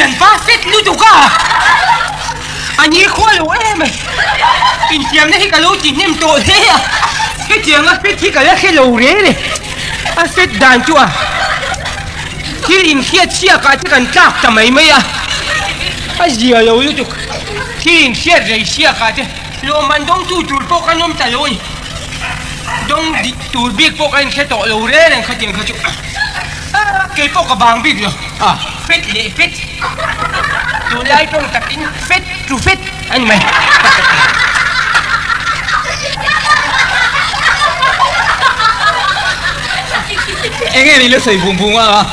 Thianpa fit lutuk a! A ni khua lo em ai. Infiamna hi ka lo ti hnem tawh hle a, hetianga fit hi ka la hre lo reng e. A fit dan chu a thil inhriat chhiakah te kan tlak ta mai mai a, a zia lo lutuk. Thil inhriat rei chhiakah te lawmman dawngtu tur pawh kan awm ta lo a ni. Dawng dik tur bik pawh ka inhre tawh lo reng reng khatiang kha chu. Kei pawh ka bang bik lo. Fet leh fet. Tunlai tawng takin fet to fet a ni mai. Enge ni lo sawi bung bung a?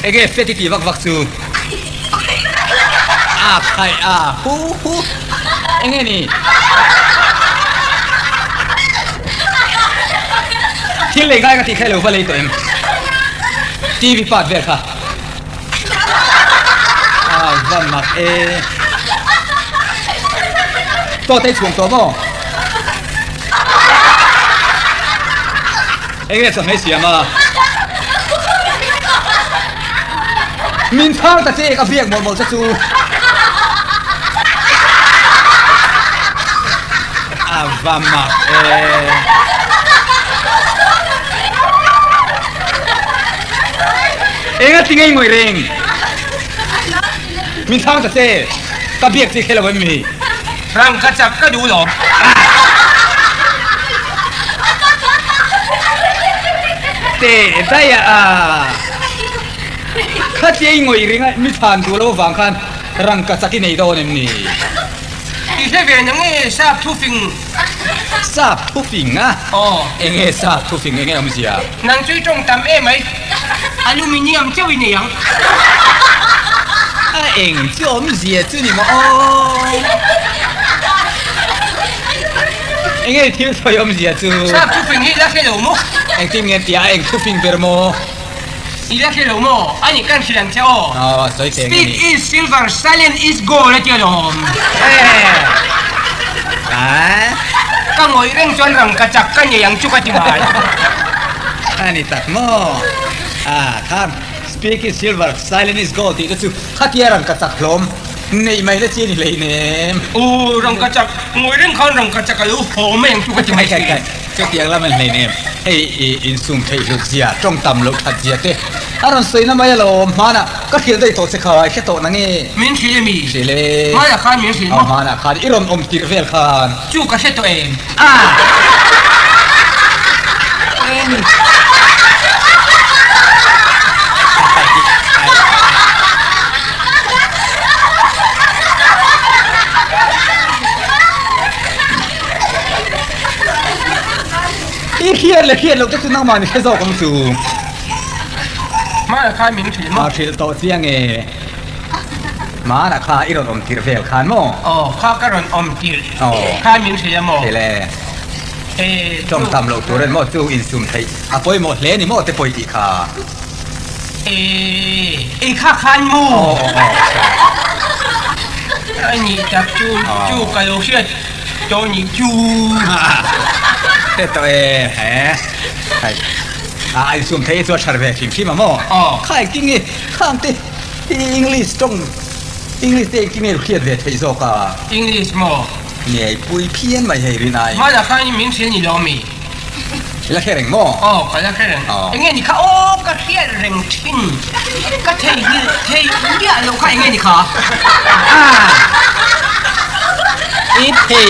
Enge fet i tih vak vak chu? A khai a hu hu. Enge ni? Thil lei ngai ka tih kha i lo va lei tawh em? TV part vel kha. A va mak e. Tawh te i chhung tawh maw? Enge chawhmeh siam a? Min chhang ta che ka biak mawlh mawlh che chu. A va mak e. Enga ti ngei ngawih reng? Min chhang ta che ka biak che khe lo em mi? Rang ka chak ka duh lo. Teh daih a. Khatia i ngawih ring a mi chhan duh lo avang khan rang ka chak i nei dawn em ni? I hre ve na nge sap thufing? Sap thufing a? Aw. Enge sap thufing enge awmzia? Nang chu i tawng tam em ai. Aluminium chauh i nei ang. A eng chu awmzia chu ni maw aw. Enge i thil sawi awmzia chu? Sap thufing hi la hre lo maw? Engtin nge tia a eng thufing ber maw? I la hre lo maw? A nih kan hrilh ang che aw. Aw, sawi teh nge ni? Speak is silver, silent is gold a tia lawm. Ka ngawih reng chuan rangkachak ka nei ang chu ka ti mai. A ni tak maw? Ah, khan Speak is silver, silent is gold tih te chu khatia rangkachak hlawm neih mai na chi a ni hleinem. Aw, rangkachak, ngawih reng khan rangkachak a lo haw mai ang chu ka ti mai. Kai kai, chutiang lam a ni hleinem. Hei i insum theih hlut zia, tawng tam loh that zia te a rawn sawi na mai alawm. Hmanah ka hrilh daih tawh che kha, i hre tawh na nge? Min hrilh emi? Hrilh e. Hmanah khan min hrilh maw? Aw, hmanah khan i rawn awm tirh vel khan. Chu ka hre tawh em? I hriat leh hriat loh te chu nangmah ni hre zawk ang chu. Hmanah khan min hrilh maw? A hrilh tawh chiang e. Hmanah kha i rawn awm tirh vel khan maw? Aw, kha ka rawn awm tirh khan min hrilh a maw? Hrilh e. Tawng tam loh tur en maw chu insum theih a pawimawh hle ni maw te pawi tih kha. E, ei kha khan maw? Aw, aw, aw. A nih tak chu, chu ka lo hriat tawh nih chu. Hre tawh e, he. Hai. A insum theih hi chu a that ve hrim hrim a maw? Aw. Kha engtin nge khang te English tawng English te engtin nge hriat ve theih zawk a? English maw? Ngei pui phian mai hei rin ai. Hmanah khan min hrilh ni lo mi? I la hre reng maw? Aw, ka la hre reng. Aw. Enge ni kha? Aw, ka hriat reng thin. Ka theihnghilh thei miah lo kha enge ni kha? Ah! I thei.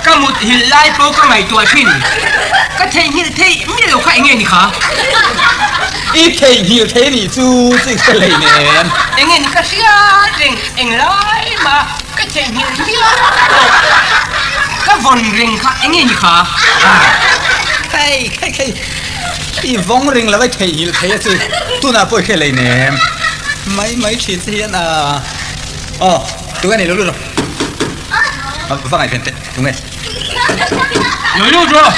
Ka mut hilh lai pawh ka ngaihtuah thin. Ka theihnghilh thei miah lo kha enge ni kha? I theihnghilh thei nih chu chu i hre hlei nen. Enge ni ka hriat reng englai mah ka theihnghilh miah lo. Ka vawn reng kha enge ni kha? Khei khei khei i vawng reng lo i theihnghilh thei a chu tunah pawh i hre hlei nem. Mai mai thin che hian a aw tunge ni lo lut rawh. Va ngaihven teh tunge. Lo lut rawh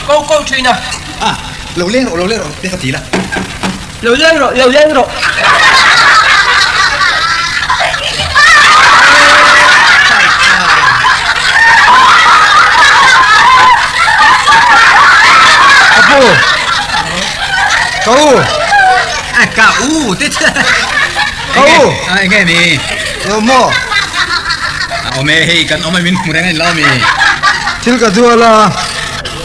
ko ko thin a. A lo leng rawh lo leng rawh te ka ti la. Lo leng rawh lo leng rawh. Ka pu ka u. Ka u te che. Ka u. A enge ni? Lo maw? A awm e hei kan awm a min hmu reng a ni lo mi? Thil ka zual a.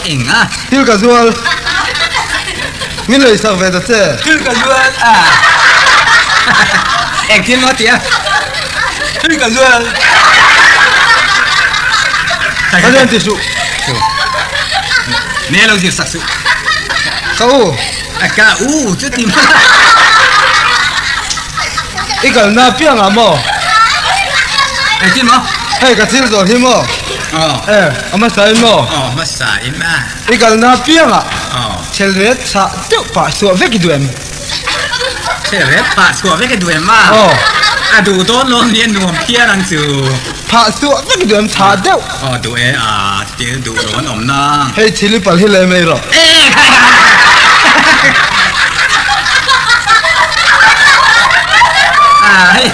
Eng a? Thil ka zual. Min lei sak ve ta che. Thil ka zual a. Eng thil maw tia? Thil ka zual. Ka len ti suh. Ne lo zir sak suh. Ka u. Ka u chu ti maw? I kalna apiang ah maw? Eng thil maw? Hei ka thil zawh hi maw? Aw. E, a hmasa in maw? Aw, hmasa in a. I kalna apiang ah. Aw. Thel ret chhah deuh pah chhuah vek i duh em? Thel ret phah chhuah vek i duh em a? Aw. A duh dawn lo nia nuam phian ang chu. Phah chhuah vek i duh em chhah deuh? Aw duh e a, thil duh lo an awm na. Hei chili pal hi le mai rawh. A hei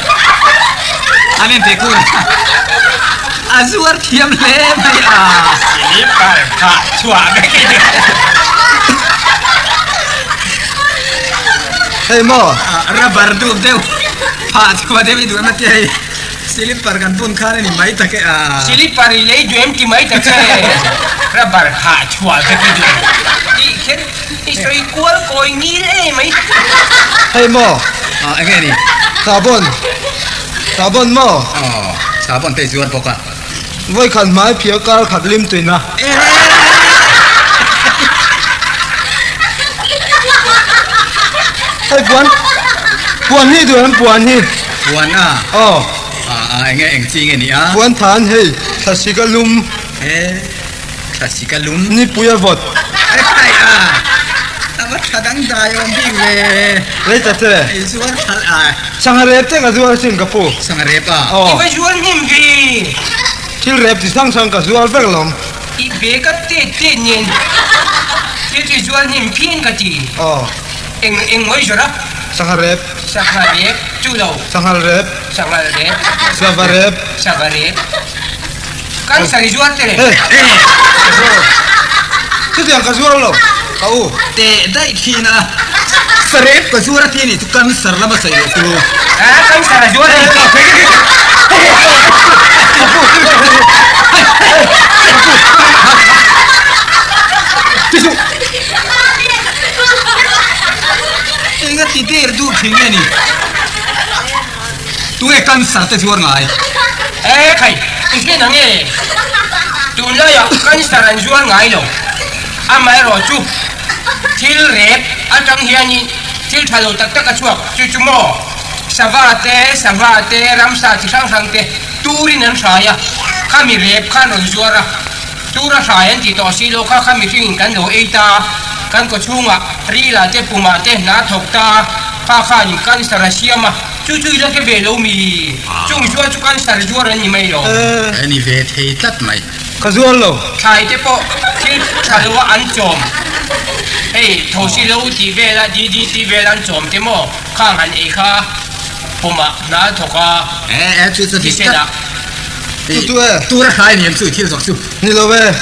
an en pe kur a zuar thiam hle mai a. Chili pal phah chhuah vek i duh. Hei maw? Rubber dup deuh phah chhuah deuh i duh em a tia hei. Silipar kan bun khan a ni mai tak e a. Silipar i lei duh em ti mai ta che. Rubber hah chhuah vek i duh tih kher i sawi kual kawi ngil e mai. Hei maw? Aw enge ni? Sabon. Sabon maw? Aw sabon te i zuar bawk a. Vawikhat hmai phiar kar khat lim tuina. Hei puan puan hi duh em puan hi. Puan a. Aw. A a enge eng chi nge ni a. Puan than hei thlasik a lum. He thlasik a lum. Nipui a vawt. Ekhai a. A va tha dang dai awm bik ve. Rei ta che. Ei zuar thal a. Sangha rep te ka zuar asin ka pu. Sangha rep a. Aw. I va zuar hnem ve. Thil rep chi hrang hrang ka zuar vek lawm. I be ka tet tet nen thil chi zuar hnem phian ka ti. Aw. Eng eng mawi zawrh a? Sangha rep. Sangha rep chu lo. Sanghal rep. Sanghal rep. Sava rep. Sava rep. Cancer i zuar te le. Hey! Chutiang ka zuar lo ka u. Teh daih thin a. Sarep ka zuar a ti a nih chu cancer lama sawi leh chu. A cancer a zuar a ni. Enga ti der duh thin nge ni? Tunge cancer te zuar ngai? E khai, i hre na nge? Tunlaiah cancer an zuar ngai lo. Amaherawh chu thil rep atang hianin thil tha lo tak tak a chhuak. Chu chu maw? Sava te, sangha te, ramsa chi hrang hrang te turin an hrai a, khami rep khan rawn zuar a. Tura hrai an tih tawh si lo kha kha mihringin kan lo ei ta a, kan kawchhungah rila te pumah te hna thawk ta a, kha khanin cancer a siam a, chu chu i la hre ve lo mi? Chung zuar chu cancer zuar an ni mai lo. A ni ve thei tlat mai. Ka zuar lo. Thlai te pawh thil tha lo a an chawm. Hei thosi lo tih vela DDT vela an chawm te maw khang han ei kha pumah hna thawk a thisen ah. Tu tu e. Tur a hrai ni em chu i thil zawk chu. Ni lo e.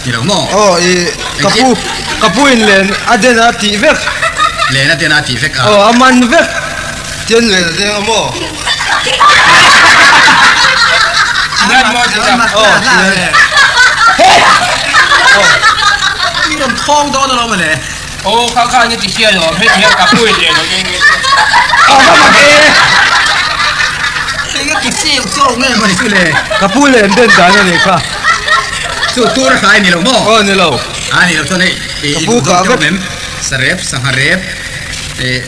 Ni lo maw? Aw i ka pu ka pu in len a den a tih vek. Len a den a tih vek a. Aw a man vek. Tian len a deng a maw? Tihian maw ti tak. Aw tihian. I rawn thawng dawn alawm le. Aw kha kha ni ti hria lo heti hian ka pu in len a deng nge. Aw va mak e. Eng a ti seu chawk nge maw ni chu le. Ka pu len den dan a nih kha. Chu tur a hlai ni lo maw? Aw ni lo. A ni lo chuan hei Ka pu ka vek. Sarep, sangha rep,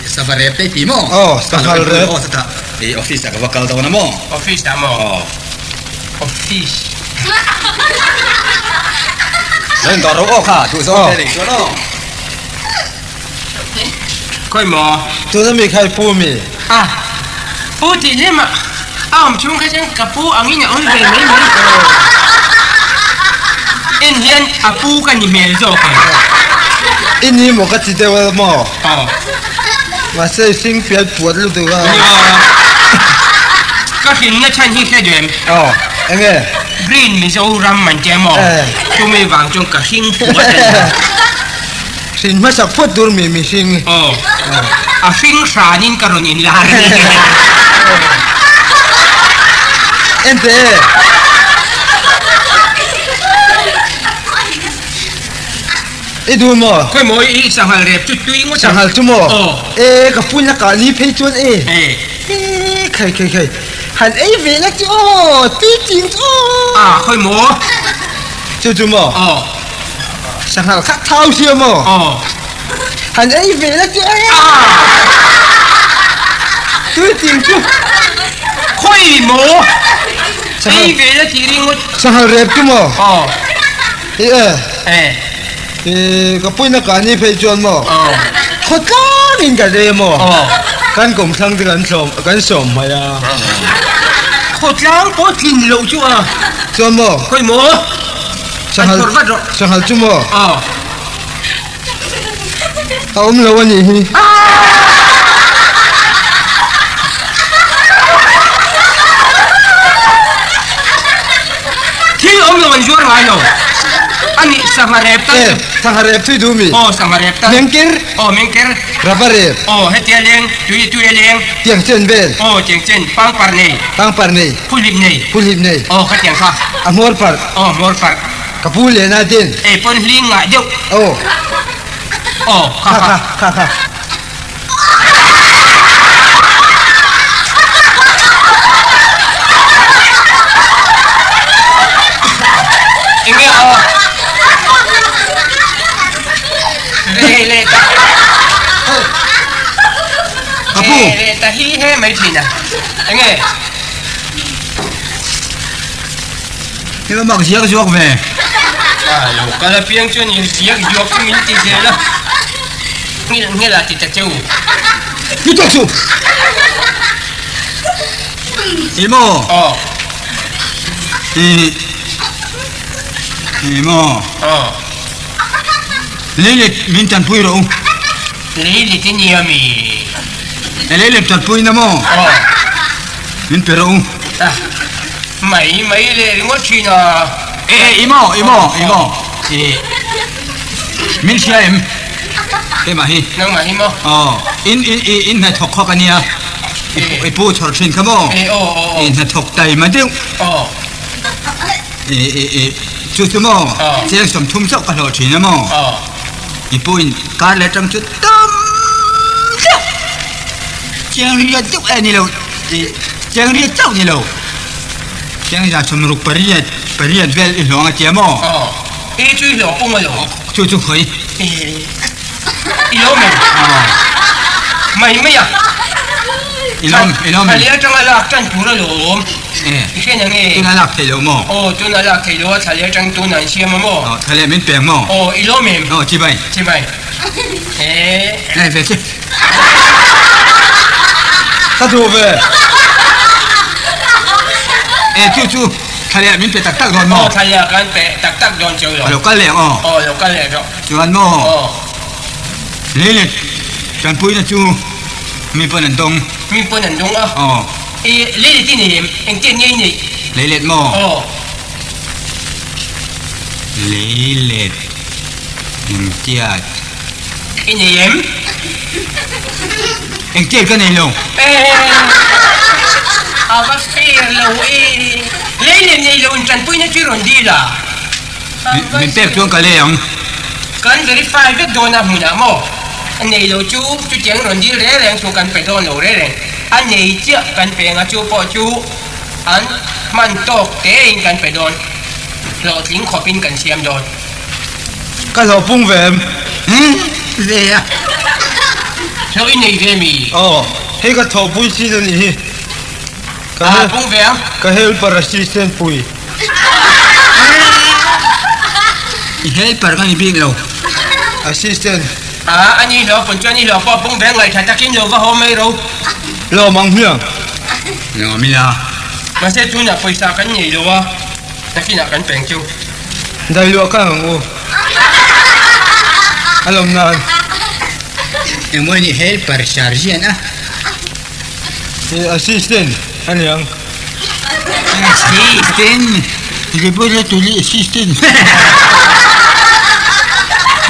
sava rep te i ti maw? Aw, sanghal rep. Aw chutah i office ah ka va kal dawn a maw? Office ah maw? Aw. Office. Lo in dawr ro aw kha, duh zawng te nei chuan aw. Khawi maw? Tuna mi kha i pu mi? A, pu tih hlim a a awm chhung kha chuan ka pu angin a awm ve mai mai. En hian a pu ka ni hmel zawk ang. I ni maw ka ti deuh a maw? Aw. Mahse i hring pial puat lutuk a. Ni aw. Ka hrinna chhan hi hre duh em? Aw, enge? Green Mizoram an tia maw? Eh. Chumi vang chuan ka hring puat a ni. Hrin hmasak phawt tur mi mihring. Aw. A hring hranin ka rawn inlar a ni. Ente e. I duh maw? Khawi maw i sanghal rep chu tui ngawt ang. Sanghal chu maw? Aw. E ka pun a kah ni phei chuan e. E. E khai khai khai. Han ei ve la chu aw, tui ching chu aw. A khawi maw? Chu chu maw? Aw. Sanghal kha thau sia maw? Aw. Han ei ve la chu aw. A. Tui ching chu. Khawi maw? Ei ve la tih ringawt. Sanghal rep chu maw? Aw. I e. E. I ka puina ka ni phei chuan maw? Aw. Khawtlang in kan ei maw? Aw. Kan kumthlang te kan sawm kan sawm mai a. Khawtlang pawh tlin loh chu a. Chuan maw? Khawi maw? Sanghal An phawrh vat rawh. Sanghal chu maw? Aw. A awm lo a nih hi. Thil awm lo an zuar ngai lo. A nih sangha rep tal chu. Eh, sangha rep thui duh mi? Aw, sangha rep tal. Mengker. Aw, mengker. Rava rep. Aw, hetia leng, tui tui a leng. Tiang chen vel. Aw, tiang chen, pangpar nei. Pangpar nei. Phuhlip nei. Phuhlip nei. Aw, khatiang kha. A hmawr parh. Aw, hmawr parh. Ka pu leh na ten. Ei pawn hling ngah deuh. Aw. Aw, kha kha. Kha kha. Enge aw. Ve leh ta. Ka pu. Ve leh ta hi he mai thin a. Enge. I va mak ziak zuak ve. A lo kal apiang chuan in ziak zuak chu min ti zel a. Nghilh nghilh a ti ta che u. Ni tawk chu. I maw? Aw. I I maw? Aw. Leilet min tanpui rawh u. Leilet i nia mi? Leilet tanpui na maw? Aw. Min pe rawh u. Ah. Mai mai leh ringawt thin a. E e i maw i maw i maw e min hria em keimah hi. Nangmah hi maw? Aw in in i in hnathawk khawk a nia i pu chhawr thin kha maw? E aw aw aw. I hnathawk taima deuh. Aw. E e e chu chu maw? Aw. Cheng 30 chauh ka hlawh thin a maw? Aw. I pu in kar leh atang chu tam deuh cheng riat deuh e ni lo i cheng riat chauh ni lo cheng za 68 pariat vel i hlawng a tia maw? Aw i chu i hlawh pung a lo. Chu chu khawi. I lo men. Aw. Mai mai a. I lo i lo men. Thla leh atanga lak tan tur a lo awm. I hre na nge? Tuna lak theih loh maw? Aw, tuna lak theih loh a thla leh atang tuna an siam a maw? Aw, thla leh min peng maw? Aw, i lawm em? Aw, chibai. Chibai. He. Ngai ve che. Ka duh ve. E, chu chu, thla leh min pe tak tak dawn maw? Aw, thla leh kan pe tak tak dawn cheu lo. A lo kal leh ang aw? Aw, lo kal leh rawh. Chuan maw? Aw. Lei leh tanpuina chu mi pawn an dawng. Mi pawn an dawng a. Aw. I leilet i nei em? Engtiang nge i neih? Leilet maw? Aw. Leilet engtiat? I nei em? Engtiat ka nei lo. A va fair lo e. Leilet nei lo in tanpuina chu i rawn dil a? Min pek chuan ka lei ang. Kan verify vek dawn a hmunah maw? A nei lo chu chutiang rawn dil reng reng chu kan pe dawn lo reng reng. A nei chiah kan pe anga chu pawh chu an hman tawk tein kan pe dawn. Hlawhtling khawpin kan siam dawn. Ka hlawhpung ve em? Ve a. Hlawh i nei ve mi? Aw, hei ka thawhpui chin a nih hi. A pung ve ang. Ka helper assistant pui. I helper ka ni bik lo. Assistant. A, ani hlawh pun chuan i hlawh pawh pung ve ngaihthla takin lo va haw mai ro. Lawm ang hmiang. Lawm ila. Mahse tunah pawisa kan nei lo a, nakinah kan peng chu. Dai luah kang ang u. A lawm nan. Engmaw ni helper sergeant a. I assistant a niang. Assistant, laboratory assistant.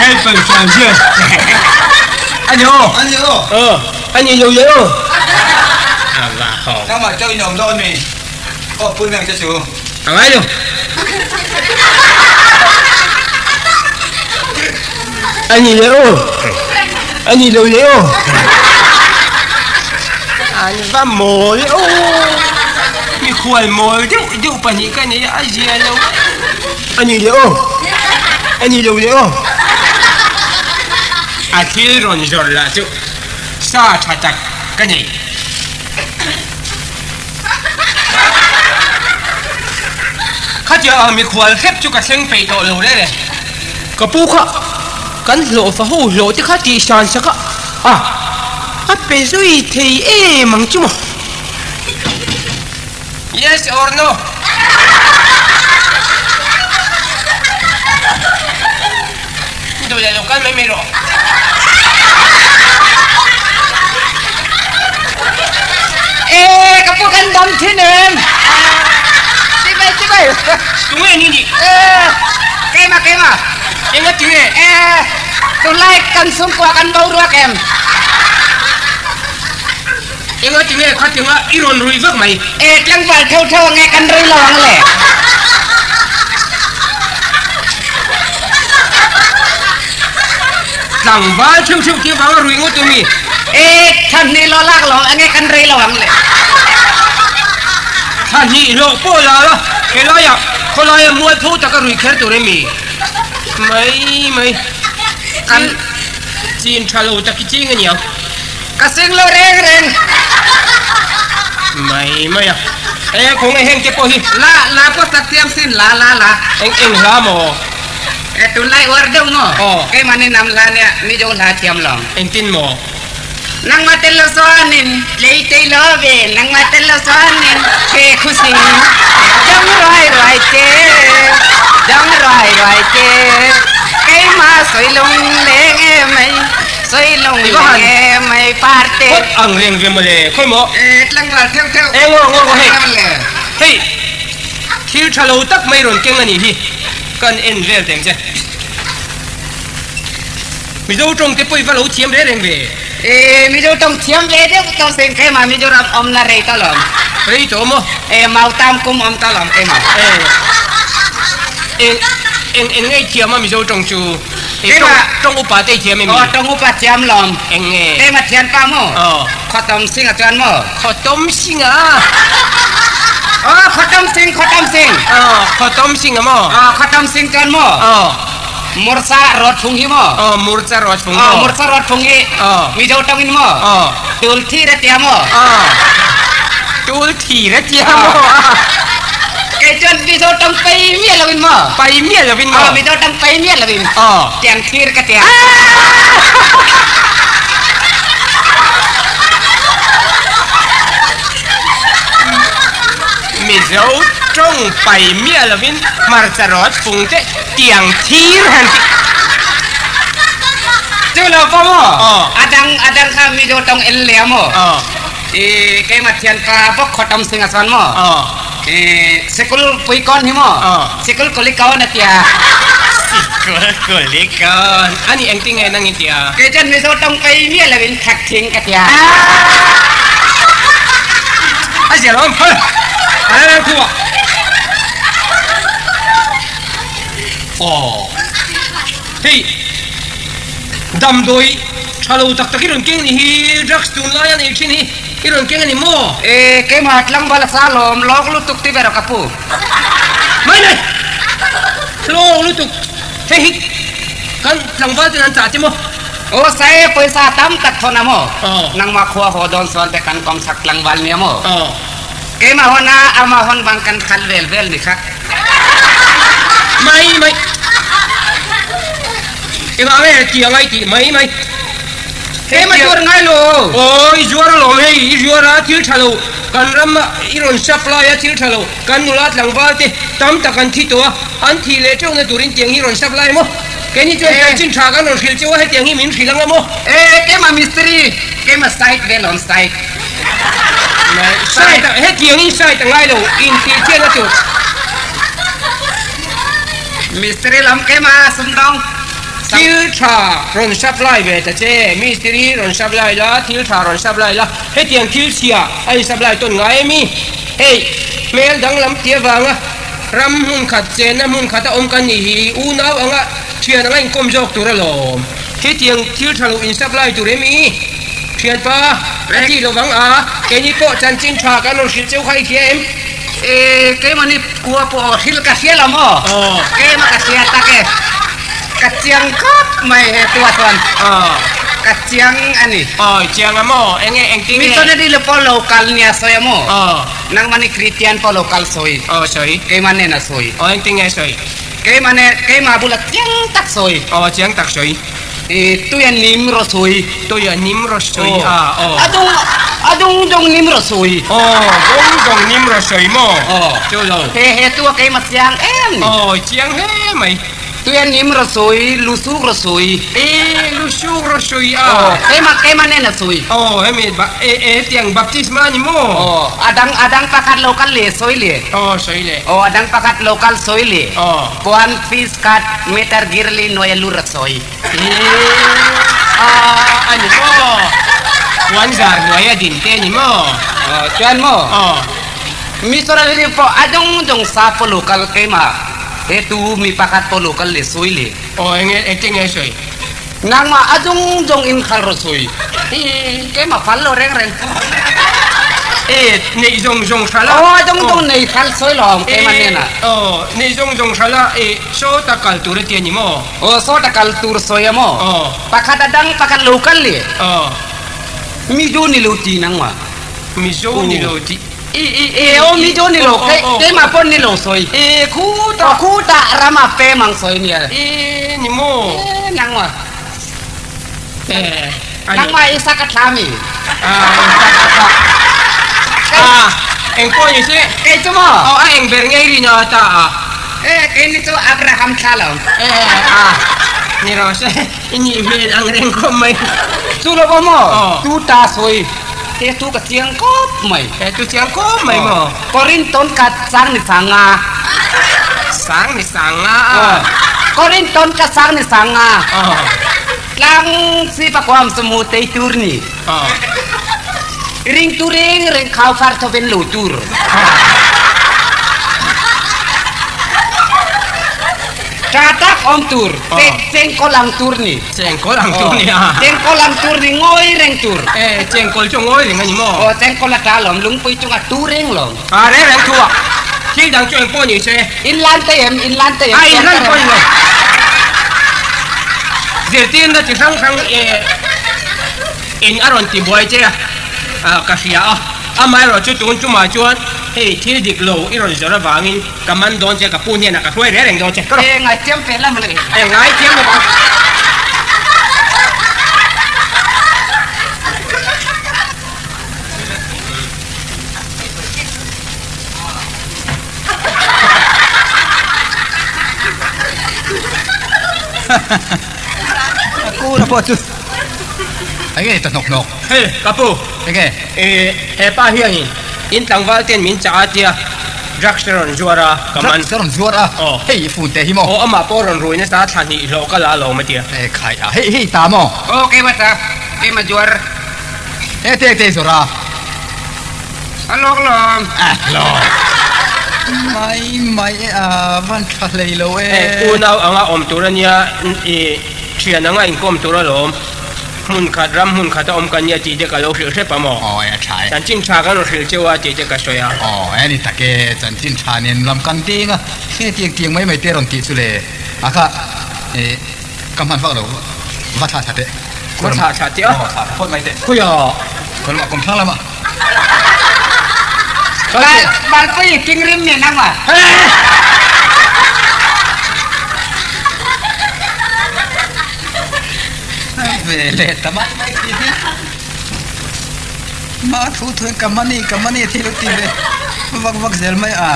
Helper Sanjian. Ani aw. Ani aw. Aw. Ani lo le aw. Ava ho. Nangmah chauh in awm dawn mi? Aw pui meng che chu. A ngai lo. Ani le aw. Ani lo le aw. An va mawl aw. Mikhual mawl deuh deuh pahnih ka nei a, a zia lo. Ani le aw. Ani lo le aw. A thil rawn zawrh lah chu sa tha tak ka nei. Khatia ang mikhual hrep chu ka thleng peih tawh lo rere. Ka pu kha kan hlawhfa ho hlawh te kha tih hran sak a, a a pe zui thei em ang chu maw? Yes or no? Duh leh lo kal mai mai rawh. E ka pu kan dam thin em? Chibai chibai. Tunge ni nih? E keimah keimah. Enga tinge? E tunlai kan chhungkua kan boruak em? Enga tinge kha tinga i rawn rui vak mai? E tlangval tho tho ange kan rui lo ang le. Tlangval theuh theuh tih avanga rui ngawt awm i? E thla hnih hlawh lak lo ange kan rei lo ang le. Thla hnih hlawh pawh la la, helaiah khawlaia mualpho taka rui kher tur em i? Mai mai. Kan chin tha lo tak i ching a niang. Ka sing lo reng reng. Mai mai a. E khaw nge heng te pawh hi. La la pawh sak thiam sin la la la. Eng eng hla maw? E tunlai uar deuh maw? Aw. Keimahni nam hla nia Mizo hla thiam lo. Engtin maw? Nangmah tel lo chuanin tlei tei lo ve, nangmah tel lo chuanin the khusi dang ruai ruai te, dang ruai ruai te, keimah sawi lung leng em mai. Sawi lung leng e mai parte. Hawt ang reng ve mawle khawi maw? E tlangval theuh theuh. E ngaw ngaw hei. Hei thil tha lo tak mai rawn keng a nih hi kan en vel teng che. Mizo tawng te pawh i va lo thiam reng reng ve. E Mizo tawng thiam ve deuh tawh seng keimah Mizoram awmna rei ta lawm. Rei tawh maw? E Mautam kum awm ta lawm keimah. E eng eng eng ngei thiam a Mizo tawng chu? Keimah. Tawng upa te i thiam em? Aw tawng upa thiam lawm. Eng nge? Keimah thianpa maw? Aw. Khawtawm sing a chuan maw? Khawtawm sing a. Aw khawtawm sing khawtawm sing. Aw khawtawm sing a maw? Aw khawtawm sing chuan maw? Aw. Murcha rawt phung hi maw? Aw murcha rawt phung maw? Aw murcha rawt phung hi. Aw. Mizo tawng in maw? Aw. Tul thir a tia maw? Aw. Tul thir a tia maw? Kei chuan Mizo tawng pai miah lo in maw? Pai miah lo in maw? Aw Mizo tawng pai miah lo in. Aw. Tiang thir ka tia. Mizo tawng pai miah lo in hmarcha rawt fung te tiang thir han ti. Chu lo pawh maw? Aw. A dang a dang kha Mizo tawng en leh a maw? Aw. I keimah thianpa bawk khawtam sing a chuan maw? Aw. I sikul pui kawn hi maw? Aw. Sikul kuli kawn a tia. Sikul kuli kawn. Ani engtin nge nang i tia? Kei chuan Mizo tawng pei miah lo in thak thing ka tia. A zia lo phal. A khu ah. Aw. Hei damdawi tha lo tak tak i rawn keng ni hi drugs tunlai a nei thin hi i rawn keng a ni maw? E keimah tlangval a sa lawm lawk lutuk ti ve rawh ka pu. Mai mai! Lawk lutuk hei hi kan tlangval ten an chah che maw? Aw sae pawisa tam tak thawn a maw? Aw. Nangmah khua haw dawn sawn te kan kawm chak tlangval nia maw? Aw. Keimah hawn a amah hawn bang kan khat vel vel ni kha. Mai mai. Engah nge ti angai tih mai mai. Keimah zuar ngai lo. Aw i zuar alawm hei i zuar a thil tha lo kan ram a i rawn supply a thil tha lo kan nula tlangval te tam tak an thi tawh a an thih leh teuh na turin tiang hi rawn supply maw keini chuan chanchin tha kan rawn hrilh cheu a hetiang hi min hrilh anga maw. E keimah mistiri keimah site vel awm site. Site ah hetiang in site a ngai lo intih chian a tur. Mistiri lam keimah sumdawng. Thil tha rawn supply ve ta che, mistiri rawn supply la, thil tha rawn supply la, hetiang thil chhia a in supply tawn ngai em i? Hei, hmel danglam ti avanga ram hmun khat chenna hmun khat a awm kan nih hi, unau anga thian anga inkawm zawk tur alawm. Hetiang thil tha lo in supply tur em i? Thianpa, a tih lovang a, keini pawh chanchin tha kan rawn hrilh cheu kha i hria em? E, keimahni kua pawh hrilh ka hria lo maw? Keimah ka hria tak e. Ka chiang khawp mai he tua chuan. Ka chiang a ni. Awi, chiang a maw? Enge, engtin nge? Missionary lo pawh lo kal nia sawi a maw? Nangmahni Kristian pawh lo kal sawi. Aw, sawi. Keimah nen a sawi. Aw, engtin nge sawi? Keimah nen, keimah bula chiang tak sawi. Aw, chiang tak sawi. I tui a nim rawh sawi. Tui a nim rawh sawi a, aw. A dung, a dung dung nim rawh sawi. Aw, dung dung nim rawh sawi maw? Aw. Chu lo. He he tua keimah chiang em ni? Aw, chiang hle mai. Tui a nim rawh sawi, lu suk rawh sawi. E, lu suk rawh sawi a. Aw, keimah, keimah nen a sawi. Aw, hemi ba, e, e, hetiang baptisma a ni maw? Aw, a dang, a dang pakhat lo kal leh sawi leh. Aw, sawi leh. Aw, a dang pakhat lo kal sawi leh. Aw. Puan fish cut meter girli nuai a lut a sawi. A a ni maw? Puan zar hnuai a din te a ni maw? Aw chuan maw? Aw. Missionary pawh a dawng dawng sa pawh lo kal keimah he tu mi pakhat pawh lo kal leh sawi le. Aw enge engtin nge sawi? Nangmah a dawng dawng in khal rawh sawi. Keimah phal lo reng reng. E, neih zawng zawng hral a. Aw, a dawng dawng nei phal sawi lo awm keimah hnenah. Aw, neih zawng zawng hral a, e, sawta kal tur a ti a ni maw? Aw, sawta kal tur sawi a maw? Aw. Pakhat a dang pakhat lo kal le. Aw. Mizo ni lo ti nangmah. Mizo ni lo ti. I, i, i. E, aw, Mizo ni lo, keimah pawh ni lo sawi. E, khutah. Aw, khutah rama pem ang sawi nia. E, ni maw? E, nangmah. Nangmah i sak a thla mi? A, eng pawh ni se. Kei chu maw? Aw, a eng ber ngei rin a ta a. E, kei ni chu Abraham thla lo. E, a, ni rawh se, i nih hmel ang reng khawp mai. Chu lo pawh maw? Tu ta sawi, he tu ka chiang khawp mai. He tu chiang khawp mai maw? Korinton ka sang ni sang nga. Sang ni sang nga a. Korinton ka sang ni sang nga. Tlang si pakuam chu mu tei tur ni. Ring tu reng reng khau far tho ven lo tur. Tha tak awm tur. Chengkawl ang tur ni. Chengkawl ang tur ni a. Chengkawl ang tur ni ngawi reng tur. E, chengkawl chu ngawi reng a ni maw? Aw, chengkawl a tha lawm, lungpui chunga tu reng lawm. A reng reng thu a, thil dang chu eng pawh ni se. In lan te em, in lan te em. A in lan pawh ni lo. Zirtirna chi hrang hrang in a rawn ti buai che a, ka hria a. Amaherawh chu tun tumah chuan hei thil dik lo i rawn zawrh avangin ka man dawn che, ka pu hnenah ka hruai reng reng dawn che. Ka E ngaithiam fe la mawle. E ngaithiam lo ang. A kura pawh chu enge ta hnawk hnawk. Hei ka pu. Enge? E he pa hianin in tlangval ten min chah a tia drugs te rawn zuar a ka man. Drugs te rawn zuar a? Aw. Hei i phone te hi maw? Aw amah pawh rawn rui nasa thla hnih hlawh ka la alawm a tia. E khai a hei hei ta maw? Aw keimah ta keimah zuar. E te te zawrh a. A lawk lawm. A lawk. Mai mai e a van tha hlei lo e. E unau anga awm tur a nia i thian anga inkawm tur alawm. Hmun khat ram hmun khat a awm ka nia tih te ka lo hrilh hrep a maw? Aw e a tha e. Chanchin tha kan rawn hrilh cheu a tih te ka sawi a. Aw e ni tak e chanchin tha nen lam kan deng a he tiang tiang mai mai te rawn tih chu le a kha e ka hman vak lo va thla thla teh. Va thla thla teh a. Aw thla thla phawt mai teh. Khawiah. Khawi lamah kawm thlang lamah. Balpui king rim nen ang a. Ve leh ta mai mai khi hi. Ma thu thu ka mani ka mani thil ti ve vak vak zel mai a.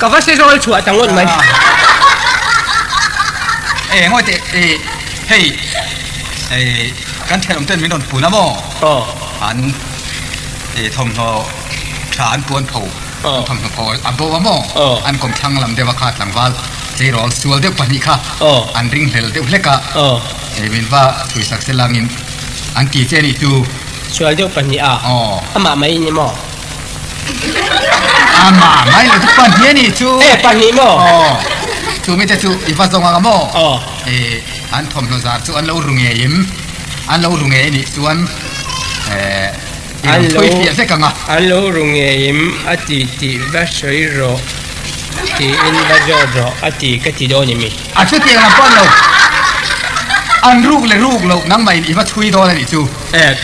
Ka va se zawl chhuah ta ngawt mai. E ngawi teh e hei e kan thenawm ten min rawn pun a maw? Aw. An e thawmhnaw tha an puan pho. An thawmhnaw phaw a bo a maw? An kawmthlang lam deuh a kha tlangval tleirawl sual deuh pahnih kha an ringhlel deuh hlek a, min va chhuisak se langin an ti che a nih chu. Sual deuh pahnih a? Amah mai in ni maw? Amah mai lo chu pahnih a nih chu. E pahnih maw? Aw. Chu mite chu i va zawng ang a maw? Aw. E an thawmhnaw zar chu an lo ru ngei em? An lo ru ngei a nih chuan e i rawn thawi fiah vek ang a. An lo ru ngei em a ti tih va sawi rawh tiin va zawt rawh a ti ka ti dawn em i? A chutiang lam pawh an lo an ruk leh ruk loh nangmah in i va chhui dawn a nih chu. E,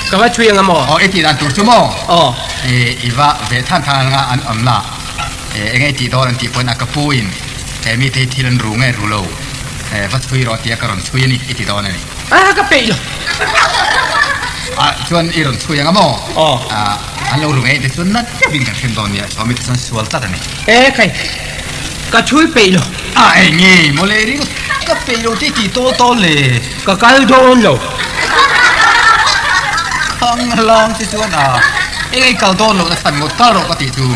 ka va chhui anga maw? Aw, i tih dan tur chu maw? Aw. E, i va ve than than anga an awm la. E, enge i tih dawn an tih pawhin a ka pu in he mite hi thil an ru nge ru lo. E, va chhui rawh tia ka rawn chhui a ni, i ti dawn a ni. A, ka peih lo. A, chuan i rawn chhui anga maw? Aw. A, an lo ru ngei te chuan nat deuhin kan hrem dawn nia, saw mite chuan sual tlat a ni. E, khai, ka chhui peih lo. A, enge mawle ringawt, ka peih lo te i tih tawl tawl le. Ka kal dawn lo. Khang lang che chuan a, eng ei kal dawn lohna chhan ngawt kal rawh ka tih chu.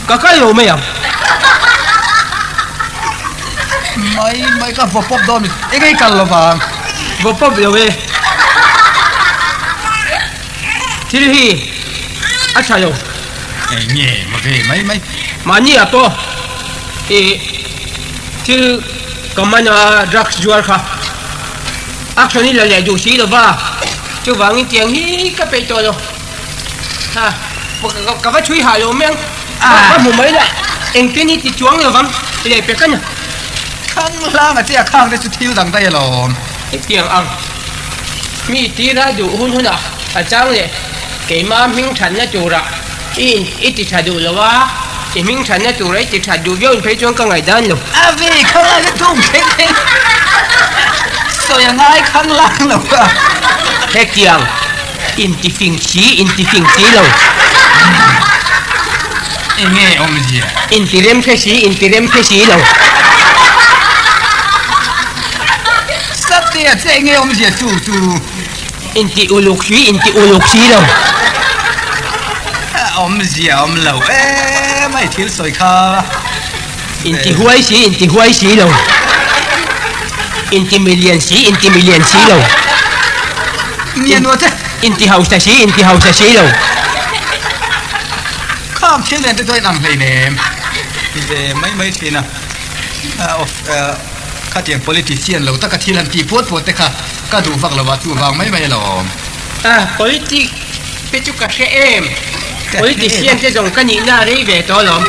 Ka kal lo mai ang. Mai mai ka vaw pawp dawn mi, eng ei kal lo vang. Vaw pawp lo e. Thil hi a tha lo. Eng nge maw ve mai mai. Mahni ah pawh i thil ka man a drugs zuar kha action i la leh duh si lo va, chuvangin tiang hi ka peih tawh lo. Ha, ka va chhui hah lo mai ang, ka hmu mai la, engtin i ti chuang lo vang leh pek a ni. Khang hlang a che a khang te chu thil dang daih alawm. Hetiang ang mi tira duh hun hunah a chang leh keima hming thatna turah i in i ti tha duh lo a, i hming thatna tura i ti that duh viau in phei chuan ka ngaihdan lo. A ve khang a tum kher kher sawi a ngai khang lang lo a. Hetiang inti fing si inti fing si lo. Enge awmzia? Inti rem hre si inti rem hre si lo. Satia che enge awmzia chu chu? Inti uluk si inti uluk si lo. Awmzia awm lo em a i thil sawi kha. Inti huai si inti huai si lo. Inti milian si inti milian si lo. Nia nuah che. Inti hausa si inti hausa si lo. Khang thil nen te chuan inang hlei nem. Ti ve mai mai thin a. Khatiang politician lo taka thil han tih puat puat te kha ka duh vak lo a, chuvang mai mai alawm. A, politic te chu ka hre em? Politician te zawng ka nihna a rei ve tawh alawm.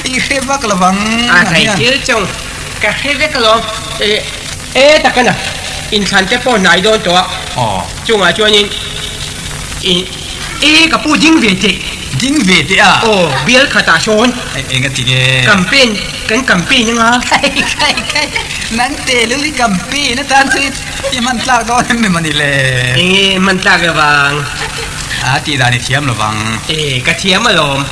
I hre vak lo vang. A, kai thil chawng ka hre vek alawm. E, e takana inthlan te pawh hnai dawn tawh a. Aw. Chungah chuanin i, e ka pu ding ve teh. Ding ve teh a? Aw, bial khatah sawn. Eng a ti nge? Campaign, kan campaign anga. Khai khai khai, nang teh lul hi campaign atan chu i hman tlak dawn em em a ni le? Enge hman tlak lovang? A tih dan i thiam lovang. E, ka thiam alawm.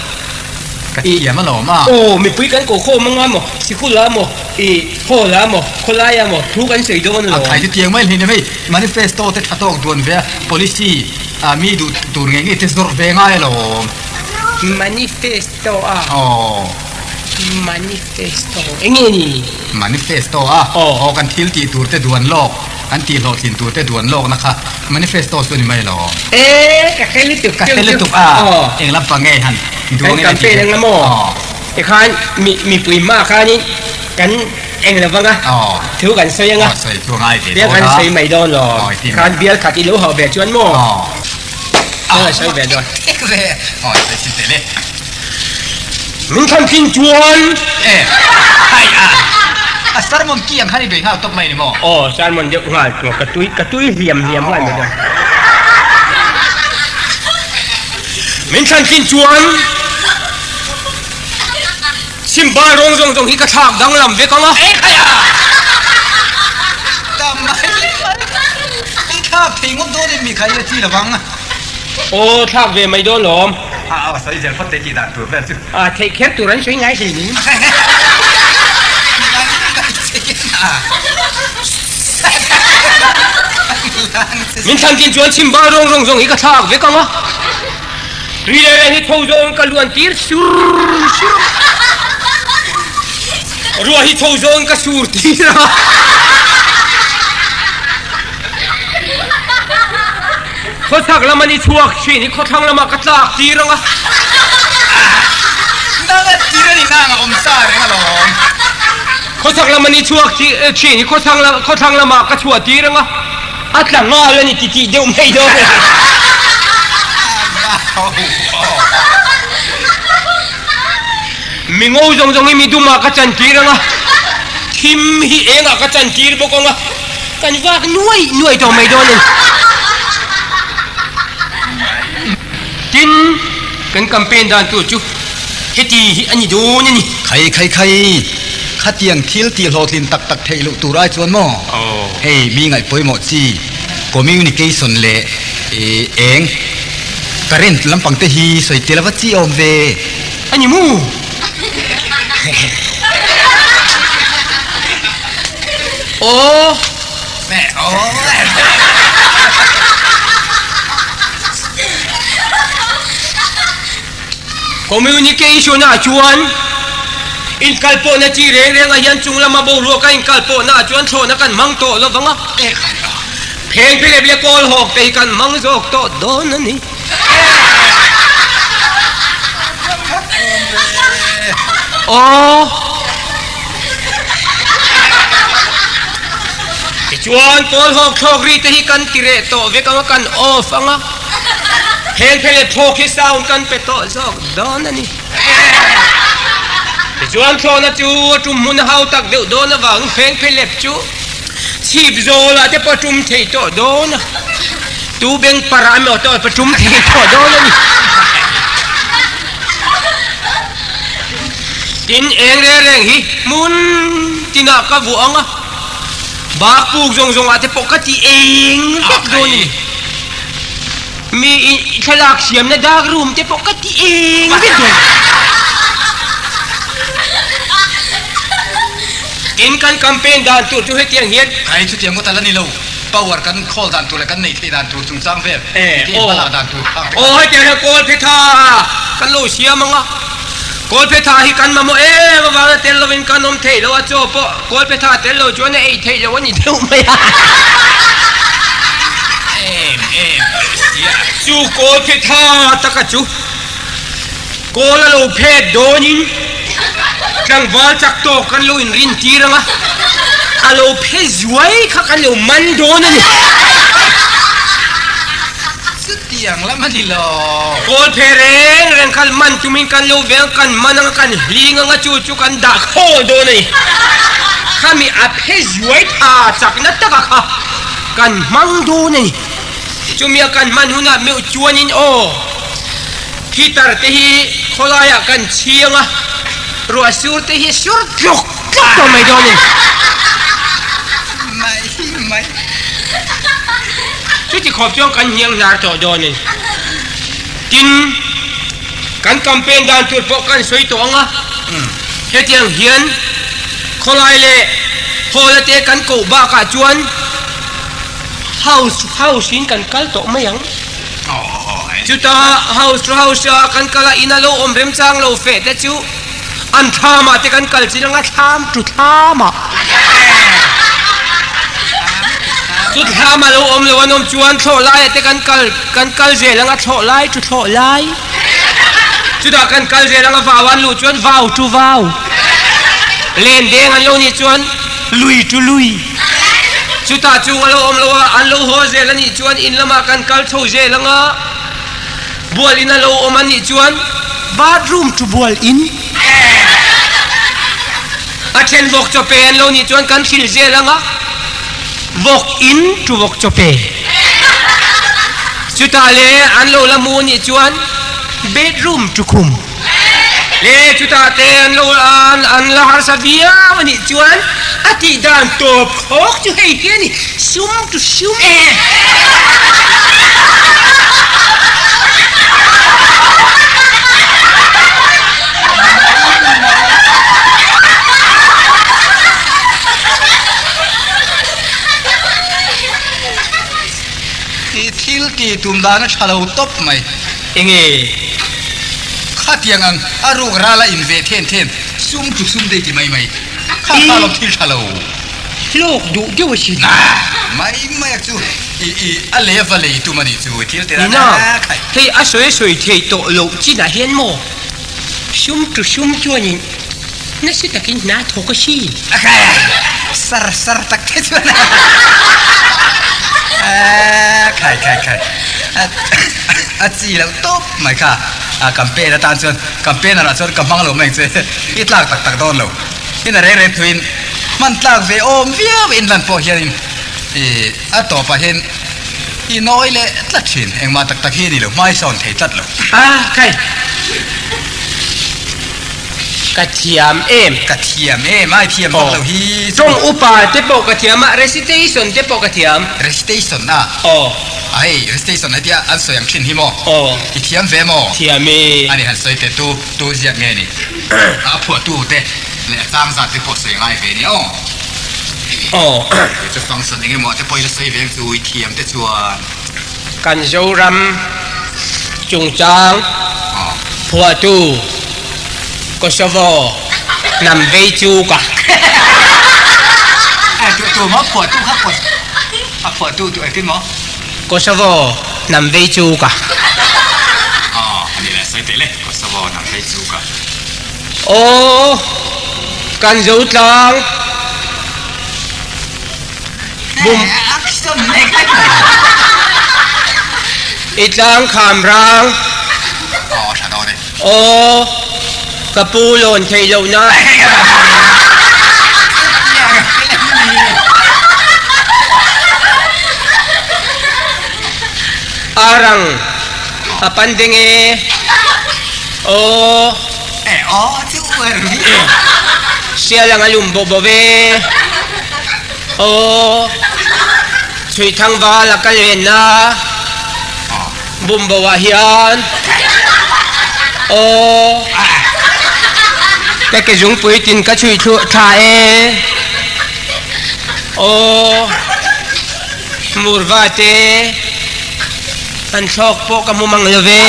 Ka thiam alawm a. Aw, mipui kan koh khawm anga maw, sikul ah maw, i hall ah maw, khawlai ah maw, thu kan sawi dawn alawm. A khai chu tiang mai hlin em hei, manifesto te tha tawk duan ve a, policy ah mi duh tur ngei ngei te zawrh ve ngai alawm. Manifesto a? Aw. Manifesto eng nge ni? Manifesto a? Aw. Aw, kan thil tih tur te duan lawk, kan tih hlawhtlin tur te duan lawkna kha manifesto chu a ni mai alawm. E, ka hre lutuk Ka hre lutuk a. Aw. Eng lampang nge han duang Kan ila tih campaign te. anga maw? Aw. Tikhan mi mipui hmaah khanin kan eng lo vang a, Aw. thu kan sawi anga. Aw, sawi chu a ngai ve Bial dawn kan a. sawi mai dawn lo. Aw, i ti mai. Tikhan bial khat i lo hauh ve chuan maw? Aw. Ka sawi ve dawn. Tek ve. Aw, sawi chin teh le. Min thlan thin chuan. E, hai a. A sermon ki ang khan i bei nghal tawp mai ni maw? Aw, sermon deuh nghal chu ka tui ka tui hliam hliam nghal mai dawn. Min thlan thin chuan Simba rawng zawng zawng hi ka thlak danglam vek ang a. E khai a. Tam mai mai. I thlak thei ngawt dawn in mi khai a chi lovang. Aw, thlak ve mai dawn lawm. A a sawi zel phawt te tih dan tur vel chu. A theih kher tur an sawi ngai hlei ning. Min thlan chin chuan chhim bar rawng rawng zawng hi ka thlak vek ang a. Ri leh reng hi tho zawng ka luan tir sur sur a. Ruah hi tho zawng ka sur tir a. Khawchhak lam an i chhuak thin i khawthlang lamah ka tlak tir ang a. Nang a tir a ni nang a awm sa reng alawm. Khawchhak lam an i chhuak thin i khawthlang lamah ka chhuah tir ang a. A tla nghal a ni ti tih deuh mai dawn a ni. Mi ngo zawng zawng hi mi dumah ka chan tir ang a, thim hi engah ka chan tir bawk ang a, kan vak nuai nuai tawh mai dawn a ni. Tin, kan campaign dan tur chu heti hi a ni dawn a ni. Khai khai khai, khatiang thil tih hlawhtlin tak tak theih loh tur ai chuan maw? Hei mi ngaih pawimawh chi communication leh eng current lampang te hi sawi tel ava chi awm ve. A ni mu? Aw. Communication ah chuan inkalpawhna chi reng reng ah hian chung lama boruak a inkalpawhna ah chuan thlawhna kan hmang tawh lo vang a, pheng phelep leh kawl hawk te hi kan hmang zawk tawh dawn a ni. Aw. Tichuan kawl hawk thlawk ri te hi kan ti reh tawh vek ang a, kan off ang a. Heng phe leh thlawk hi sound kan pe tawh zawk dawn a ni. Tichuan thlawhna chu a tum hmun a hau tak deuh dawn avangin heng phe lep chu chhip zawlah te pawh a tum thei tawh dawn a. Tu beng parah emaw te pawh a tum thei tawh dawn a ni. Tin, eng reng reng hi hmun tinah ka vuah ang a, bak puk zawng zawngah te pawh ka ti eng vek dawn a ni. Mi thlalak siamna dark room te pawh ka ti eng vek dawn. Tin, kan campaign dan tur chu hetiang hian. Khai chutiang ngawt a la ni lo. Power kan khawl dan tur leh kan neih theih dan tur chungchang vel engtin hma lak dan tur khang te kan. Aw hetiang hian kawl phe tha kan lo siam ang a, kawl phe tha hi kan mamawh em avanga tel lovin kan awm theih lo a, chaw pawh kawl phe tha tel lo chuan a ei theih loh a ni deuh mai a. Em em sia. Chu kawl phe tha taka chu kawl a lo phet dawnin tlangval chak tawk kan lo inrin tir ang a, a lo phe zuai kha kan lo man dawn a ni. Chutiang lam a ni lo. Kawl phe reng reng kha man tumin kan lo veng kan man ang a, kan hling ang a, chu chu kan dah khawl dawn a ni. Khami a phe zuai tha chakna taka kha kan hmang dawn a ni. Chumi a kan hman hunah meuh chuanin aw, heater te hi khawlaiah kan chhiang a, ruah sur te hi sur tluk tluk tawh mai dawn a ni. Mai mai. Chuti khawp chuan kan hniang hnar tawh dawn a ni. Tin, kan campaign dan tur pawh kan sawi tawh ang a, hetiang hian khawlai leh hawla te kan koh bakah chuan, House house in kan kal tawh mai ang. Chuta house to house a kan kal a in a lo awm remchang lo feh te chu an thlam ah te kan kal chin anga thlam tu thlam ah. Chu thlam a lo awm lo an awm chuan thlawh lai ah te kan kal kan kal zel anga thlawh lai tu thlawh lai. Chutah kan kal zel anga vau an luh chuan vau tu vau. Len deng an lo nih chuan lui tu lui. Chutah chung a lo awm lo a, an lo haw zel a nih chuan in lamah kan kal chho zel ang a, bual in a lo awm a nih chuan bathroom chu bual in a then vawk chaw pe an lo nih chuan kan thil zel ang a, vawk in chu vawk chaw pe. Chutah le an lo la mu a nih chuan bedroom chu khum. Le chutah te an lo an an la harsa viau a nih chuan a tih dan tawp khawk chu hei hi a ni, sum chu sum. I thil tih tum dan a tha lo tawp mai. Enge? Khatiang ang a ruk ral a in ve then then sum chu sum te i ti mai mai. Kha kha lawm thil tha lo. Hlawk duh deuh a sin. Mai mai a chu i i a lei a va lei tum a nih chu thil te Nina, hei a sawi a sawi thei tawh loh chinah hian maw sum chu sum chuanin nasa takin hna thawk a sin. Sar sar tak te chuan a khai khai khai a chi loh tawp mai kha a campaign atan chuan campaigner ah chuan ka hmang lo mai ang che i tlak tak tak dawn lo. In a reng reng thuin hman tlak ve awm viau in lan pawh hianin i a tawpah hian i nawi leh tlat thin. Engmah tak tak hi a ni lo, hmai sawn thei tlat lo. A kai, ka thiam em? Ka thiam em? Ai thiam vak lo hi chu. Tawng upa te pawh ka thiam a, recitation te pawh ka thiam. Recitation a? Aw. A hei, recitation hetia an sawi ang thin hi maw? Aw. I thiam ve maw? Thiam e. A ni han sawi teh tu, tu ziak nge ni? A phuahtu te leh a chang zat te pawh sawi ngai ve nia aw. Aw. Kei chu function eng emaw te pawh ila sawi ve ang chu i thiam te chuan. Kan Zoram chungchang phuahtu Kosovo hnam vei chu ka. Tu tu maw phuahtu kha phuah a phuahtu tu engtin maw? Kosovo hnam vei chu ka. Aw a ni le sawi teh le Kosovo hnam vei chu ka. Aw kan zo tlang bum. I tlang kham rang. Aw tha dawn e. Aw ka pu lawn theih loh na. Arang a pan ding e. Aw. Sial ang a lum bawh bawh ve. Aw. Chhuih thang val a kal ven na. Bumbo ah hian aw ka ke zungpui tin ka chhui thluah tha e aw murva te an thlawk pawh ka hmu mang lo ve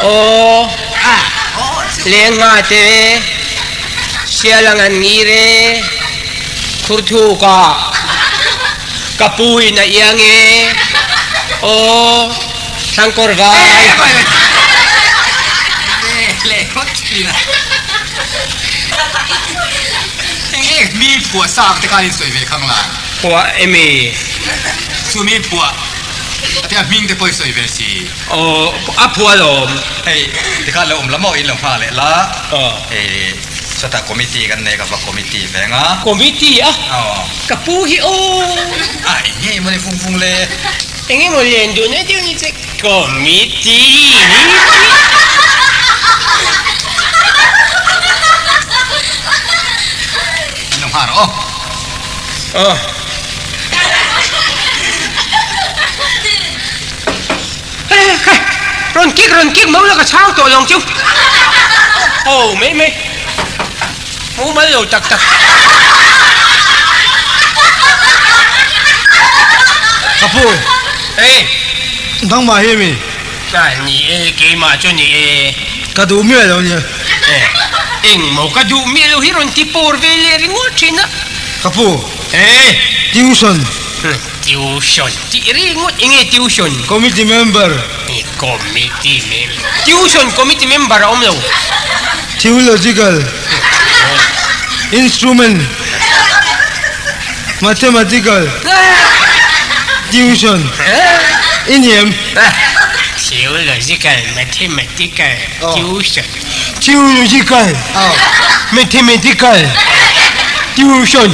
aw lengngha te sial ang an ngir e khurthuk ah. Ka pu in a iang e. Aw, Thlangkawr vai. Mi phuah sang te khan in sawi ve khang la. Phuah emi? Chu mi phuah a tia hming te pawh i sawi ve si. Aw, a phuah alawm. Hei, tikhan lo awm la maw in lo nghah leh la. Aw. Hei. Chutah committee kan nei ka va committee ve nga. Committee a? Aw. Ka pu hi aw. A eng nge maw ni vung vung le? Eng nge maw len duh na deuh ni che committee ni chi. In lo nghah rawh aw. Aw. Khai, rawn kik rawn kik mo la ka chhang tawh lo ang chu. Aw mai mai, hmu mal lo tak tak. Ka pu, Ei. Nangmah hi mi? Ka ni e, keimah chu ni e. Ka duh miah lo nia. E, engmaw ka duh miah lo hi rawn ti pawr ve leh ringawt thin a. Ka pu, Ei. Tuition. Tuition tih ringawt enge tuition? Committee member. Committee member. Tuition committee member a awm lo. Theological. Instrument. Mathematical. Tuition. I niam. Theological, mathematical, tuition. Theological. Mathematical. Tuition.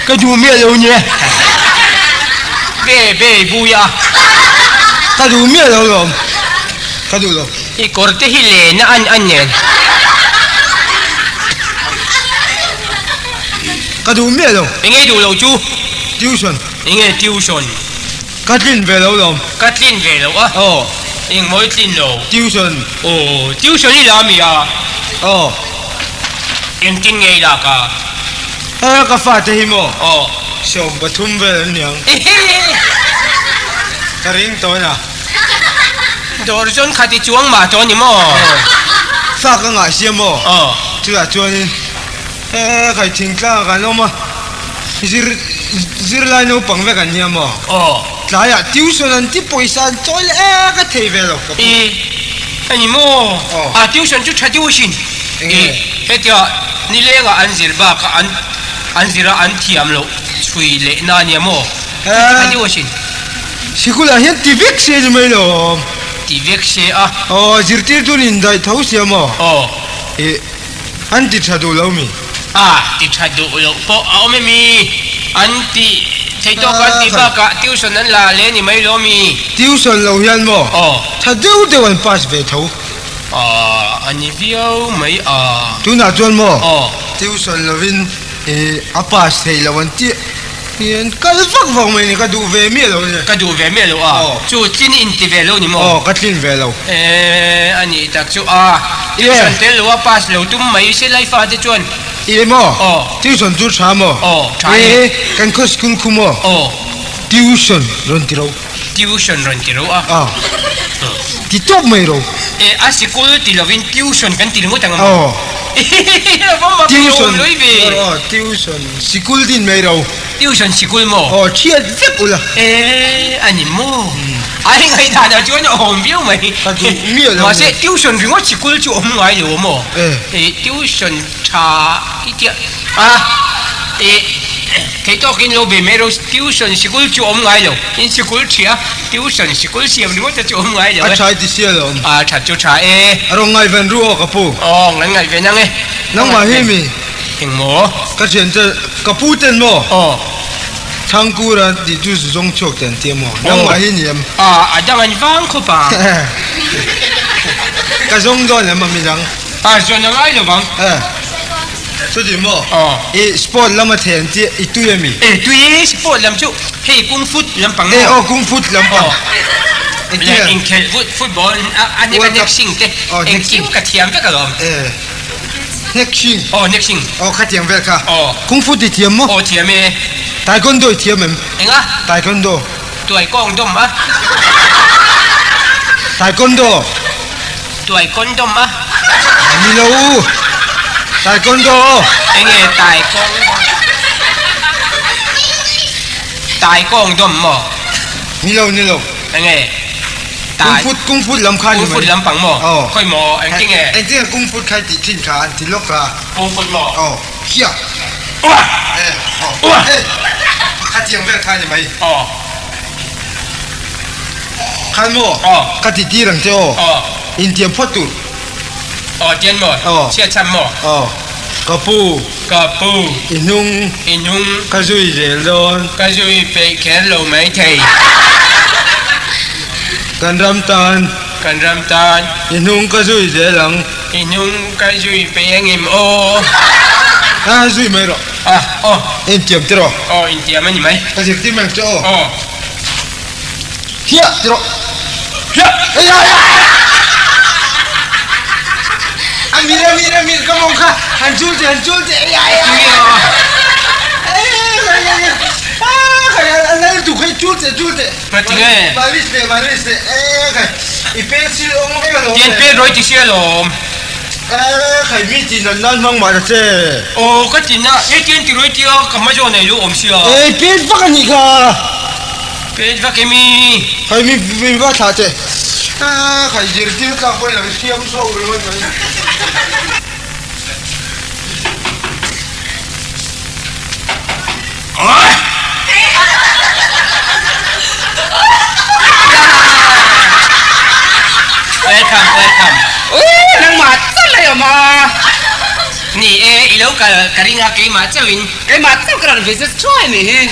Ka duh miah lo nia. Be be bui a. Ka duh miah lo lawm. Ka duh lo. I kawr te hi len a an an nen. Ka duh miah lo. Enge duh lo chu? Tuition. Enge tuition? Ka tlin ve lo lawm. Ka tlin ve lo a. Aw. Engmaw i tlin lo? Tuition. Aw, tuition i la mi a? Aw. Engtin nge i lak a? He ka fate hi maw? Aw. 13 vel an niang. Ehe! Ka ring tawn a. Dawrzawn khat i chuang mah tawh a ni maw? Fa ka ngah sia maw? Chutah chuanin he khai thingtlang kan awm a, zir zirlai naupang vek an nia maw? Tlaiah tuition an ti pawisa an chawi leh e ka thei ve lo ka pu. I a ni maw? A tuition chu tha deuh asin. Enge? Hetia nilengah an zir bakah an an zir a an thiam loh chhui lehna a nia maw? Chu tha deuh asin. Sikulah hian ti vek se ni mai lo. Ti vek se a. Aw, zirtirtu nin daih tho sia maw? Aw. Ih, an ti tha duh lo mi? A, ti tha duh loh pawh a awm emi? An ti thei tawk an tih bakah tuition an la leh ni mai lo mi? Tuition lo hian maw? Aw. Tha deuh deuh an pass ve tho. A, a ni viau mai a. Tunah chuan maw? Aw. Tuition lovin ih, a pass theih loh an tih. Hian kal vak vak mai ni ka duh ve miah lo ni. Ka duh ve miah lo a, chu tlin i inti ve lo ni maw? Aw ka tlin ve lo. E a nih tak chu a, tuition tel lo a pass lo tum mai se lai fa te chuan. I maw? Aw. Tuition chu tha maw? Aw tha e. E kan khaw school khu maw? Aw. Tuition rawn ti ro. Tuition rawn ti ro a. Aw. Ti tawp mai ro. E a sikul ti lovin tuition kan ti ringawt ang a maw? Aw. Tuition Aw tuition sikul din mai ro. Tuition sikul maw? Aw thiat vek ula. E a ni maw? A i ngaihdan ah chuan a awm viau mai. Ka duh miah lo. Mahse tuition ringawt sikul chu awm ngai lo maw? E. E tuition tha i tia a e theih tawkin lo be mai ro tuition sikul chu awm ngai lo. In sikul thia Tuition sikul siam ringawt te chu awm ngai lo e. A tha i ti sia lo. A tha chu tha e. A rawn ngaihven ru aw ka pu. Aw ngan ngaihven ang e. Nangmah hi mi? Eng maw? Ka thian che ka pu ten maw? Aw. Thangkura tih chu zu zawng chhuak te an ti a maw? Nangmah hi ni em? A a dang an vang khawp a. Ka zawng dawn em a midang? A zawn a ngai lo vang. E. Chuti maw? Aw. I sport lam a thei an tih i tui a mi? E tui e, sport lam chu hei kung fu lampang maw? E aw kung fu lampang. Aw. Le inkhelh football a nek a nek sing te engkim ka thiam vek alawm. E nek sing. Aw nek sing. Aw khatiang vel kha. Aw. Kung fu ti thiam maw? Aw thiam e. Taekwondo i thiam em? Enga? Taekwondo. Tuai kawng dawm a. Taekwondo. Tuaikawndawm a. Ni lo. Taekwondo. Enge taekawng Taekawngdawm maw? Ni lo ni lo. Enge Tai Kung fu kung fu lam kha ni mai. Kung fu lampang maw? Aw. Khawi maw engtin nge? Engtin nge kung fu khai tih thin kha an ti lawk a. Kung fu maw? Aw. Hia. Uah! E aw. Uah! E khatiang vel kha ni mai. Aw. Khan maw? Aw. Ka ti tir ang che aw. Aw. Intiam phawt tur. Aw, tian maw? Aw. Chhiat cham maw? Aw. Ka pu. Ka pu. I hnung. I hnung. Ka zui zel dawn. Ka zui peih kher lo mai thei. Kan ram tan. Kan ram tan. I hnung ka zui zel ang. I hnung ka zui peih ang em aw? A zui mai rawh. A, aw. Intiam ti rawh. Aw, intiam a ni mai. Ka zirtir mai ang che aw. Aw. Hiah ti rawh. Hiah! Ei ai ai! A mir a mir a mir ka mawng kha han chul teh han chul teh ei ai ai! Ei ai ai ai! Ah khai a lal tu khai chul teh chul teh. Ka ti nge? Maris leh maris leh ei khai i pencil awng vek alawm. Tian pen rawi ti sia alawm. Eh khai mi ti nan nan hmang mah ta che. Aw ka ti na e tian ti rawi tia ka hma zawn ei lu awm sia. Ei pen vak a nih kha. Pet vak emi? Khai mi mi va thlah che. Ah khai zirtir tlak pawhin lo siam chhuak ringawt mai. Welcome, welcome. Ui, nangmah chauh la i awm a. Ni e, i lo kal ka ring a keimah chauhin. Keimah chauh ka rawn visit thuai ni hi.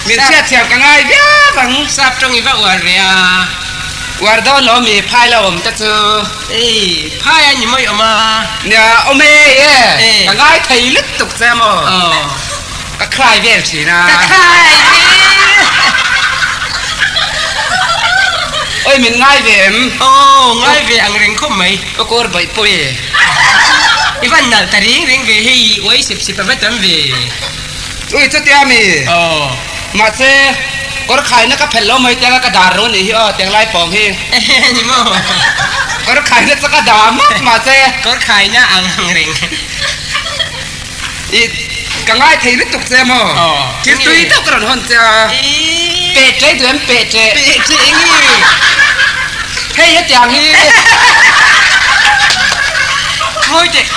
Min chhiat thiam ka ngai viau ang. Sap tawng i va uar ve a. Uar dawn lo mi phai lo awm te chu. Ei, phai a ni mawi awm a. Nia, awm e, e, ka ngai thei lutuk che maw. Ka cry vel thin a. Ka cry vel. Oi, min ngai ve em? Aw, ngai ve ang reng khawp mai. Ka kawr baih pawh e. I van nalh ta reng reng ve hei, uai sep sep a va tam ve. Ui, chutia mi? Aw. Mahse. Kawr khaina ka phelh lo mai tianga ka dar ro nih hi aw tiang lai pawng hi. Ehe ni maw. Kawr khaina chu ka dah mak mahse. Kawr khaina ang ang reng. I ka ngai thei lutuk che maw. Thil tui deuh ka rawn hawn che a. Peh ṭe duh em peh ṭe. Peh ṭe eng nge? Hei hetiang hi. Ngawi teh.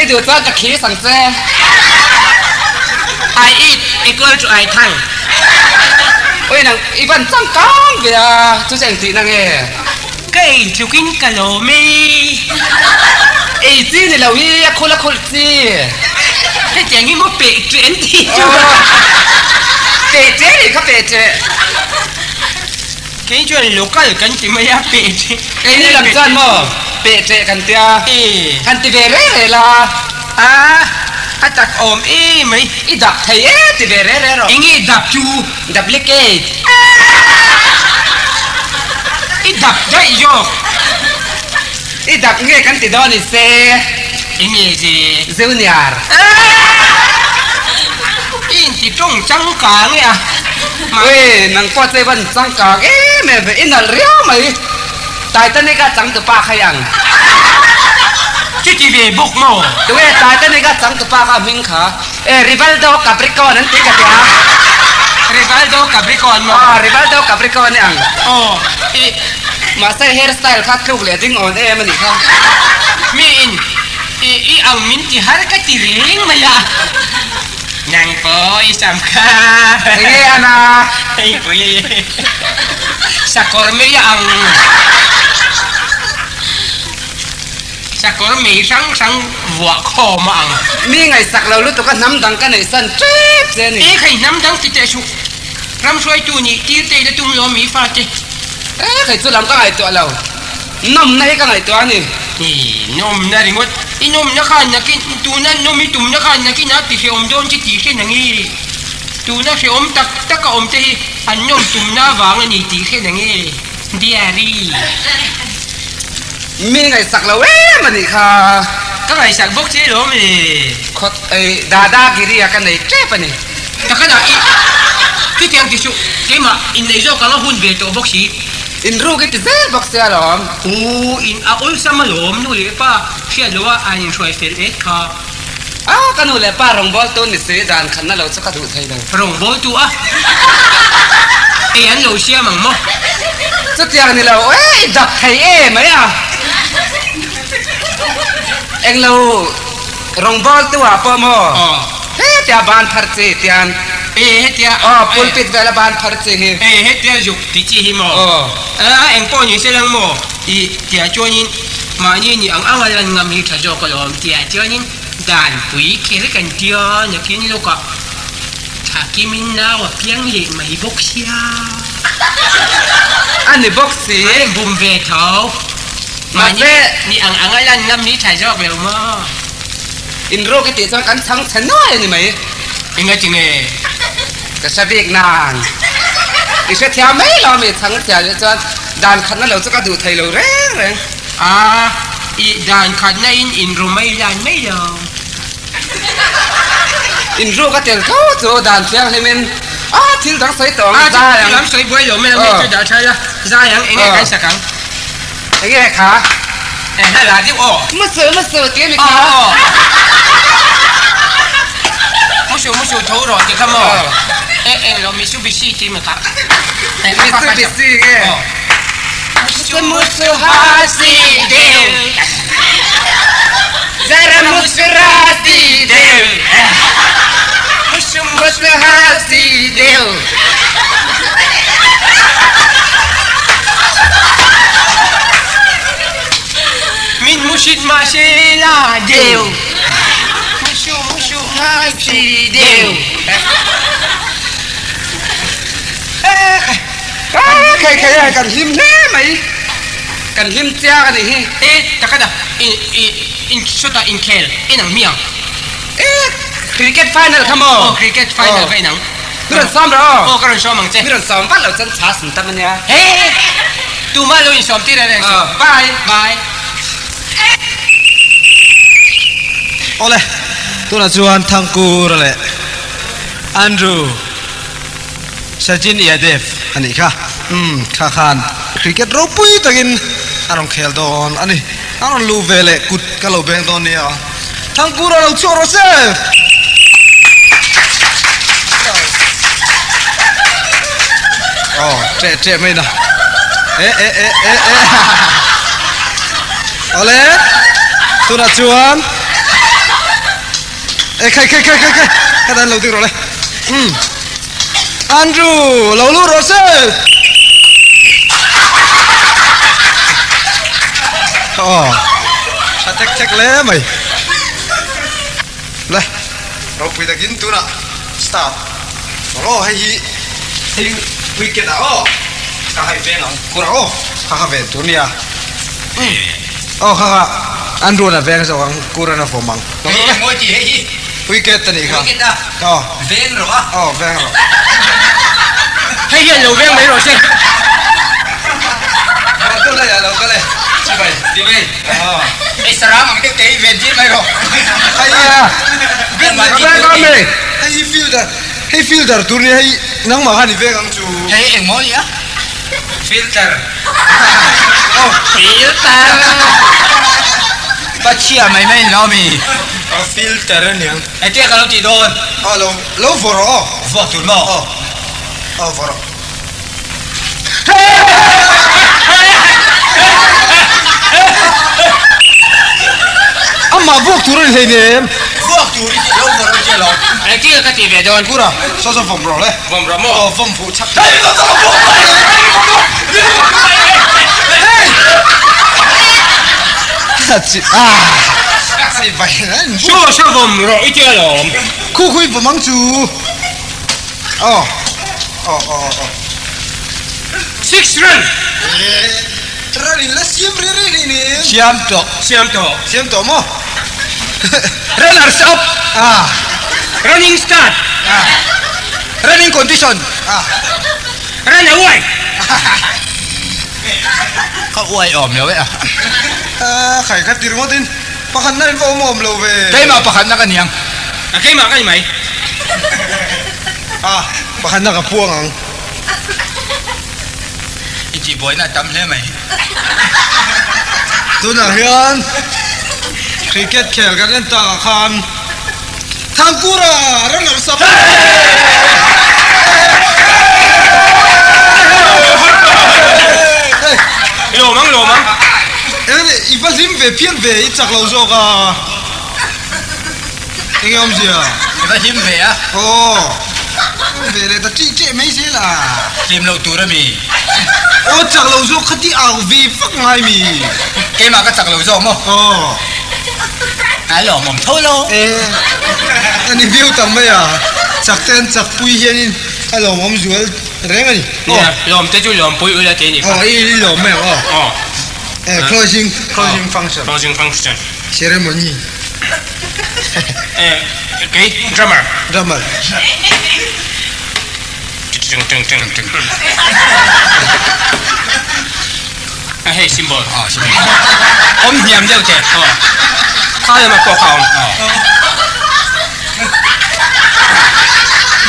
I duh chuan ka khis ang che. I eat equal to I thang. Oi nang i van changkang ve a, chu chu engtihna nge? Ka ei tlukin ka lawm e. Ei chi ni lo hi a khul a khulh chi. Hetiang hi maw peh ṭeh an tih chu. Peh ṭeh nih kha peh ṭeh. Kei chuan local kan ti mai a peh ṭeh. Keini lam chuan maw peh ṭeh kan tia. Han ti ve reh reh la. A a tak awm em mai. I dap thei e ti ve reh reh rawh. Enge dap chu? Duplicate. I dap daih zawk. I dap nge kan ti dawn i se. Enge ze? Junior. I inti tawng changkang e a. Ui, nang pawh chu i van changkang em em ve, i nalh riau mai. Titanic a changtupa kha i ang. Chuti ve bawk maw? Tunge Titanic a changtupa kha a hming kha? E, Rivaldo Capricorn an ti ka ti a. Rivaldo Capricorn maw? Aw, Rivaldo Capricorn i ang. Aw, i. Mahse hair style kha tluk leh ding awn em a nih kha. Mi in, i, i ang min ti har ka ti reng mai a. Nang pawh i sam kha. Enge ana? Hei pui. Sakawr mei a ang. Sakawr mei hrang hrang vuah khawm a ang. Mi ngaihsak lo lutuk a hnam dang ka neih san tep che a ni. E khai hnam dang ti teh suh. Ram hruaitu nih tir te ila tum lo mi fate. E khai chu lam ka ngaihtuah lo. Nawmna hi ka ngaihtuah a ni. E nawmna ringawt. I nawmna khan nakin tuna nawm i tumna khan nakin a ti hrehawm dawn che tih hre nange. Tuna hrehawm tak tak a awm te hi an nawm tumna vang a ni tih hre nange. Diary. Mi ngaihsak lo em a nih kha. Ka ngaihsak bawk che lawm le. Khawt ei Dada Giri a ka nei tep a ni. Takana i chutiang ti suh keimah inneih zawk ang a hun ve tawh bawk si. Inruk i ti zel bawk sia lawm. U in a awlsam alawm nu leh pa hriat loh a an inhruai fel et kha. A ka nu leh pa rawngbawltu ni si dan khatna lo chu ka duh thei lo. Rawngbawltu a ei an lo siam ang maw? Chutiang ni lo e i dak thei e mai a. Englo rawngbawltu ah pawh maw hetia ban phar chi tian E hetia aw pulpit vela ban phar chi hi. E hetia zuk ti chi hi maw? A engpawh ni se lang maw? I tia chuanin mahni ni ang anga lan ngam hi tha zawk alawm tia chuanin danpui kher kan tia nakin lawkah tha kimin nau a piang leh mai bawk sia. A ni bawk si. A bum ve tho. Mahni ni ang anga lan ngam hi tha zawk lo maw? Inruk i tih chuan kan chhang chhe nuai a ni mai. Enga ti nge? Ka hre bik nang. I hrethiam mai lo ami chhang chhia leh chuan dan khatna lo chu ka duh thei lo reng reng. A, i dan khatna in inru mai lan mai lo. Inruk a tel tho chu dan thianghlim in a thil dang sawi tawh ang zai ang. A, thil dang sawi buai lo mai ang hei chu dah tha ila zai ang enge kan sak ang. Enge kha? Eh hla la deuh aw. Musu musu tih a ni kha. Aw. Musu musu tho rawh tih kha maw? Eh eh lo Mitsubishi tih mi kha. Mitsubishi nge? Musu musu ha si deuh. Zara musu ra si deuh. Musu musu ha si deuh. Min musit mah se la deuh. Musu musu ha si deuh. Khai khai kan hlim hle mai. Kan hlim chiang a nih hi. E takada in in sawtah inkhel inang hmiang. E cricket final kha maw? Aw cricket final kha inang. Mi rawn sawm rawh aw. Aw ka rawn sawm ang che. Mi rawn sawm vat lo chuan chha sum tam a nia. He tumah lo insawm tir a reng suh. Bye. Bye. Awle, tunah chuan Thangkura leh Andrew. Sachin Yadev a nih kha. Umm kha khan cricket ropui takin a rawn khel dawn a ni. A rawn luh ve leh kut ka lo beng dawn nia. Thangkura lo chhuak rawh se! Aw ṭeh ṭeh mai na. E e e e e Awle tunah chuan E khai khai khai khai khai ka dan lo ding rawh le. Umm Andrew lo lut rawh se. Aw tha tek tek hle mai. Le ropui takin tunah start rawh aw hei hi hei wicket ah aw ka hai veng ang kur ang aw kha kha ven tur nia. Aw kha kha Andrew-a'n a veng zawk ang Kura'n a vawm ang. Hei eng mawi tih hei hi. Wicket a nih kha. Wicket a. Aw. Veng rawh a. Aw veng rawh. Hei hian lo veng mai rawh se. Lo kal e, lo kal e. Chibai. Chibai. Aw. Hei sarang ang deuh te hi ven tir mai rawh. Hei hi. Hei hi fielder, hei fielder tur nia hei nangmah khan i veng ang chu. Hei eng maw nia? Filter. Aw. Filter. Pachhia mai mai lo mi. A filter a niang. Engtia ka lo tih dawn? Aw lo lo vawrh rawh aw. Vuak tur maw? Aw. Aw vawrh rawh. Amah vuak tur a ni hleinem. Vuak tur i tih lo vawrh rawh che lo. Engtia ka tih ve dawn? Kura, saw saw vawm rawh le. Vawm rawh maw? Aw vawm fuh chak. Saw saw vawm rawh i tia lawm. Khu khui vawm ang chu. Aw aw aw aw. Six run. Run in la siam ri ri ri ni. Siam tawh. Siam tawh. Siam tawh maw? Runners up. Ah. Running start. Ah. Running condition. Ah. Run away. Ka uai awm lo e a. Ah, khai kha tir ngawt in pakhat na in va awm awm lo ve. Keimah pakhat na ka niang. A keimah ka ni mai. Ah, pakhat na ka puang ang. I tih buaina a tam hle mai. Tunah hian cricket khel kan en takah khan Thangkura runner sub Lawm ang lawm ang. Eng i va hlim ve phian ve i chak lo zawk a. Enge awmzia? I va hlim ve a. Aw. Ve leh ta ṭih ṭeh mai zel a. Hlim loh tur a mi? Aw chak lo zawk kha ti au ve vak ngai mi? Keimah ka chak lo zawk maw? Aw. A lawmawm tho lo. E, a ni viau tam mai a. Chak te an chak pui hianin a lawmawm zual reng a ni. Nia, lawm te chu lawm pui ula tih a ni kha. Aw, i lawm mai ang aw. Aw. E, closing, closing function. Closing function. Ceremony. Eh, kei drummer. Drummer. Ting ting ting ting. A hei symbol. Ah, symbol. Awm hniam deuh teh. Aw. Kha lama pawh kha awm. Aw.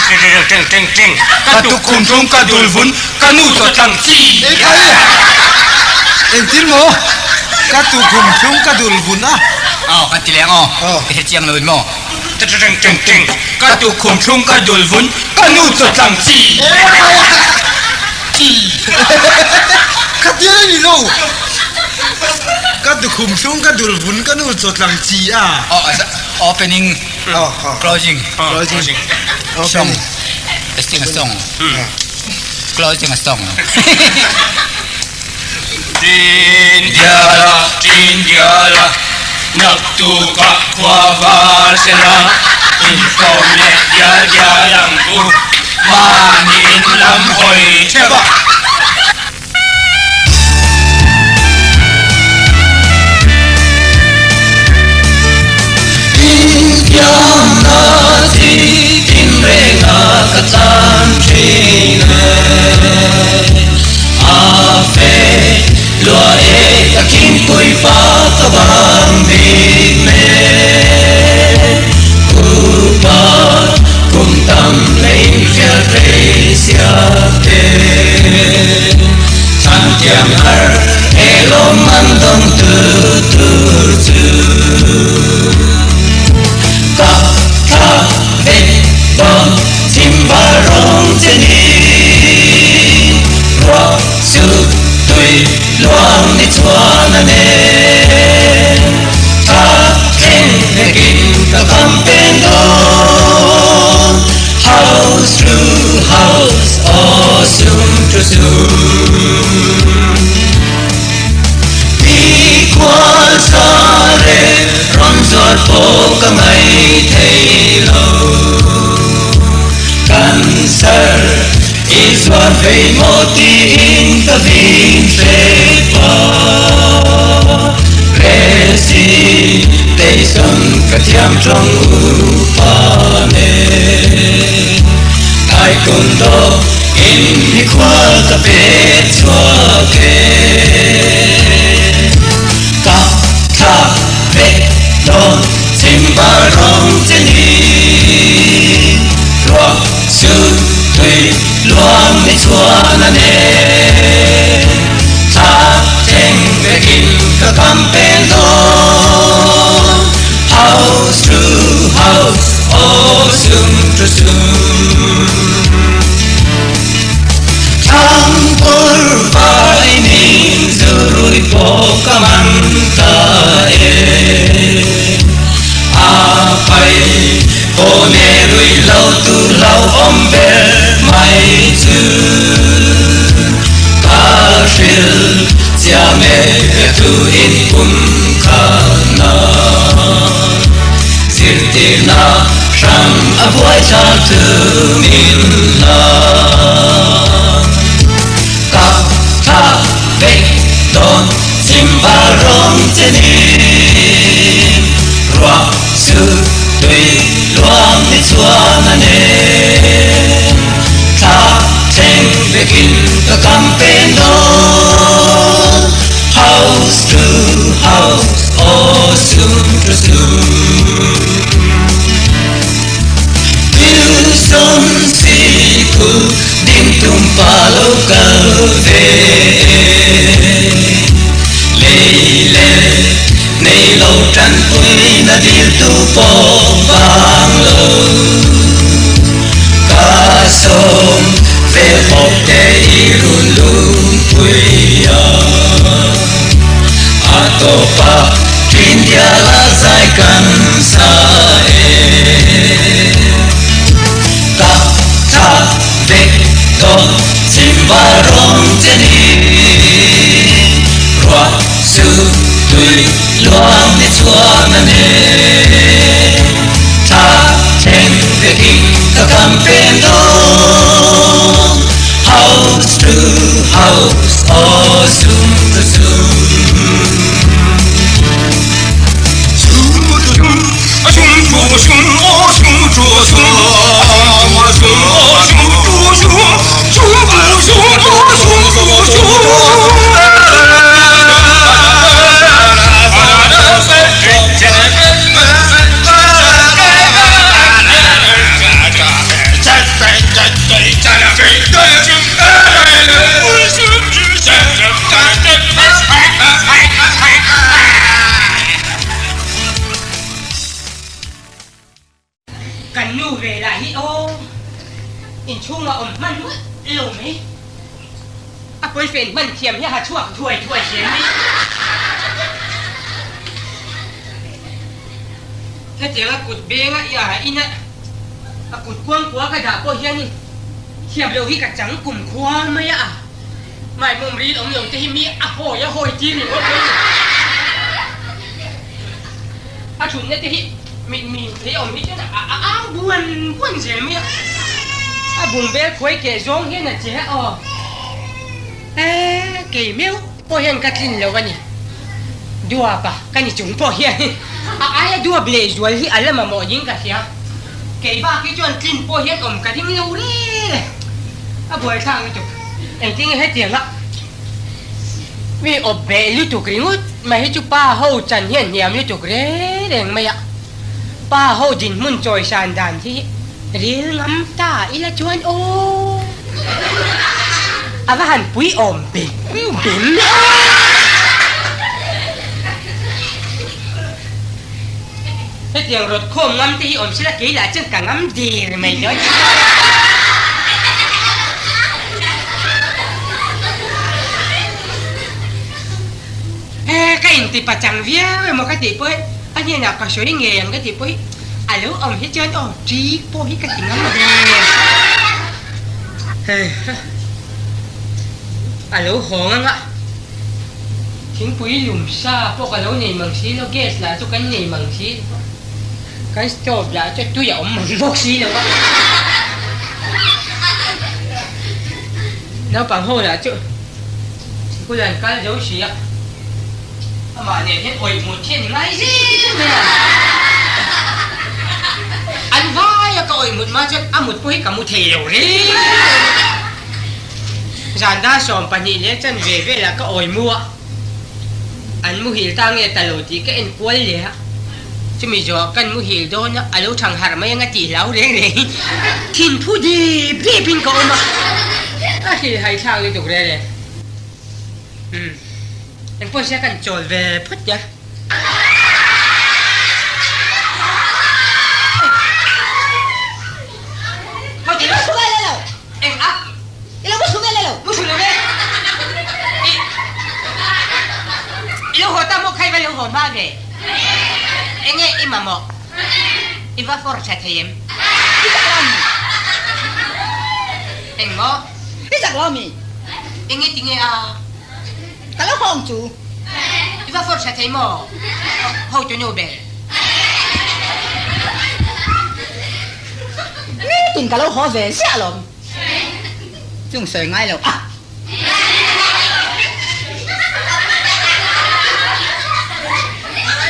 Ting ting ting ting ting. Ka tukkhum tlung ka dul vun ka nu chaw tlang chi. Eng kai engtin maw? Ka tukkhum tlung ka dul vun a. Aw kan ti leng aw. Aw. Ka hre chiang lo in maw? Ting ting ting ting. Ka tukkhum tlung ka dul vun ka nu chaw tlang chi. Chi. Ka ti a ni lo. Ka tukkhum tlung ka dul vun ka nu chaw tlang chi a. Aw opening closing. Closing. Song. Let's sing a song. Closing a song. Tindiala, Tindiala, naktuka khua var sela, inkawm leh dial dial ang u, mahni in lam hawi theuh a. Infiamna chi tin renga ka tlan thin e. A fe lua e ka khingpui pa ka bang bik me. Upa kum tam leh inhriat rei sia. to sum. Mikhual sa re rawn zuar pawh ka ngai thei lo. Cancer i zuar vei maw tiin ka vin hrep a. Recitation ka thiam tawng upa nen. Taekwondo in mikhual ka pet chhuak e. Ka thla vek dawn chimbar rawng che ni. Ruah su tui luang ni chuan a nen. Thla thleng vekin ka campaign dawn. House to house, aw sum to sum. Thangpur vai min zurui pawh ka man ta e. A pai pawh ne rui lo tur lo awm ber mai chu. Ka hrilh chiam e biaktu in pum khatna. Zirtirna hrang a buaithlak thu min la. Ka tha vek dawn chimval rawng che nin. Ruah su tui luang ni chuan a nen. Thla thleng vekin ka campaign dawn. House to house, aw sum to sum. Wilson sikul ding tum pa lo kal ve e. Lei le nei lo tanpui na dil tu pawh vang lo. Ka sawm ve khawp te i run lungpui a. A tawpa Trindia la zai kan sa e. Ka tha vek dawn chimval rawng che ni. Ruah su tui luang ni chuan a nen. Tha thleng vekin ka campaign dawn. House to house, aw sum to sum. Kan nu ve lah hi aw, inchhungah awm hman mawlh lo mai. A boyfriend hman thiam hi a ha chhuak thuai thuai zel mai. Hetianga kut benga i a ina a kut kuang kua ka dah pawh hianin thiam loh hi ka chang kum khua mai a, maimawm ril awm lo te hi mi a hawi a hawi tir ringawt mai a ni. A thutna te hi mit min thei awm hi chuan a a au buan buan zel mai a, a bungbel khuai keh zawng hian a che a aw. E, kei meuh pawh hian ka tlin lo a ni. Duapa ka ni chung pawh hian a aia duap leh zual hi a la mamawh ding ka hria. Kei bak hi chuan tlin pawh hian awm ka ring lo rel e. A buaithlak lutuk. Engtin nge hetianga mi awp beh lutuk ringawt mai hi chu pa ho chan hian hniam lutuk reng reng mai a. Pa ho dinhmun chawisan dan hi ril ngam ta ila chuan aw. A va han pui awm bem bem aw. Hetiang rawt khawm ngam te hi awm sela kei lah chuan ka ngam der mai dawn. He ka inti pachang viau emaw ka tih pawh hi a hnenah ka sawi ngei ang ka tih pawh hi a lo awm hi chuan aw ṭi pawh hi ka ti ngam der. A lo hawng ang a, thingpui lum sa pawh ka lo nei mang si lo, gas lah chu kan nei mang si lo a, kan stove lah chu tui a awm mang bawk si lo a. Naupang ho lah chu sikul an kal zo si a, amah nen hian awih hmun khi an ngai zel mai a. An vai a ka awih mut hma chuan a mut pawh hi ka mu thei lo reng reng a. Zan dar 12 leh chanve velah ka awi mu a, an muhil ta nge ta lo tih ka en kual leh a, chumi zawhah kan muhil dawn a, a lo thang harh mai anga tih hlau reng rengin thinphu dip dipin ka awm a, a hrilhhai thlak lutuk reng reng. Umm, engpawh sia kan chawl ve phawt nia. Eng a? I lo muthlu vel e lo? Muthlu lo ve. I I lo haw ta maw khai va lo haw hma ve. Enge i mamawh? I va fawr tha thei em? I zak lo mi? Eng maw? I zak lo mi? Enge tinge a? Ka lo hawng chu. I va fawr tha thei maw? Ho tu nu ber. Nitin ka lo haw ve ziah alawm. Chung sawi ngai lo a.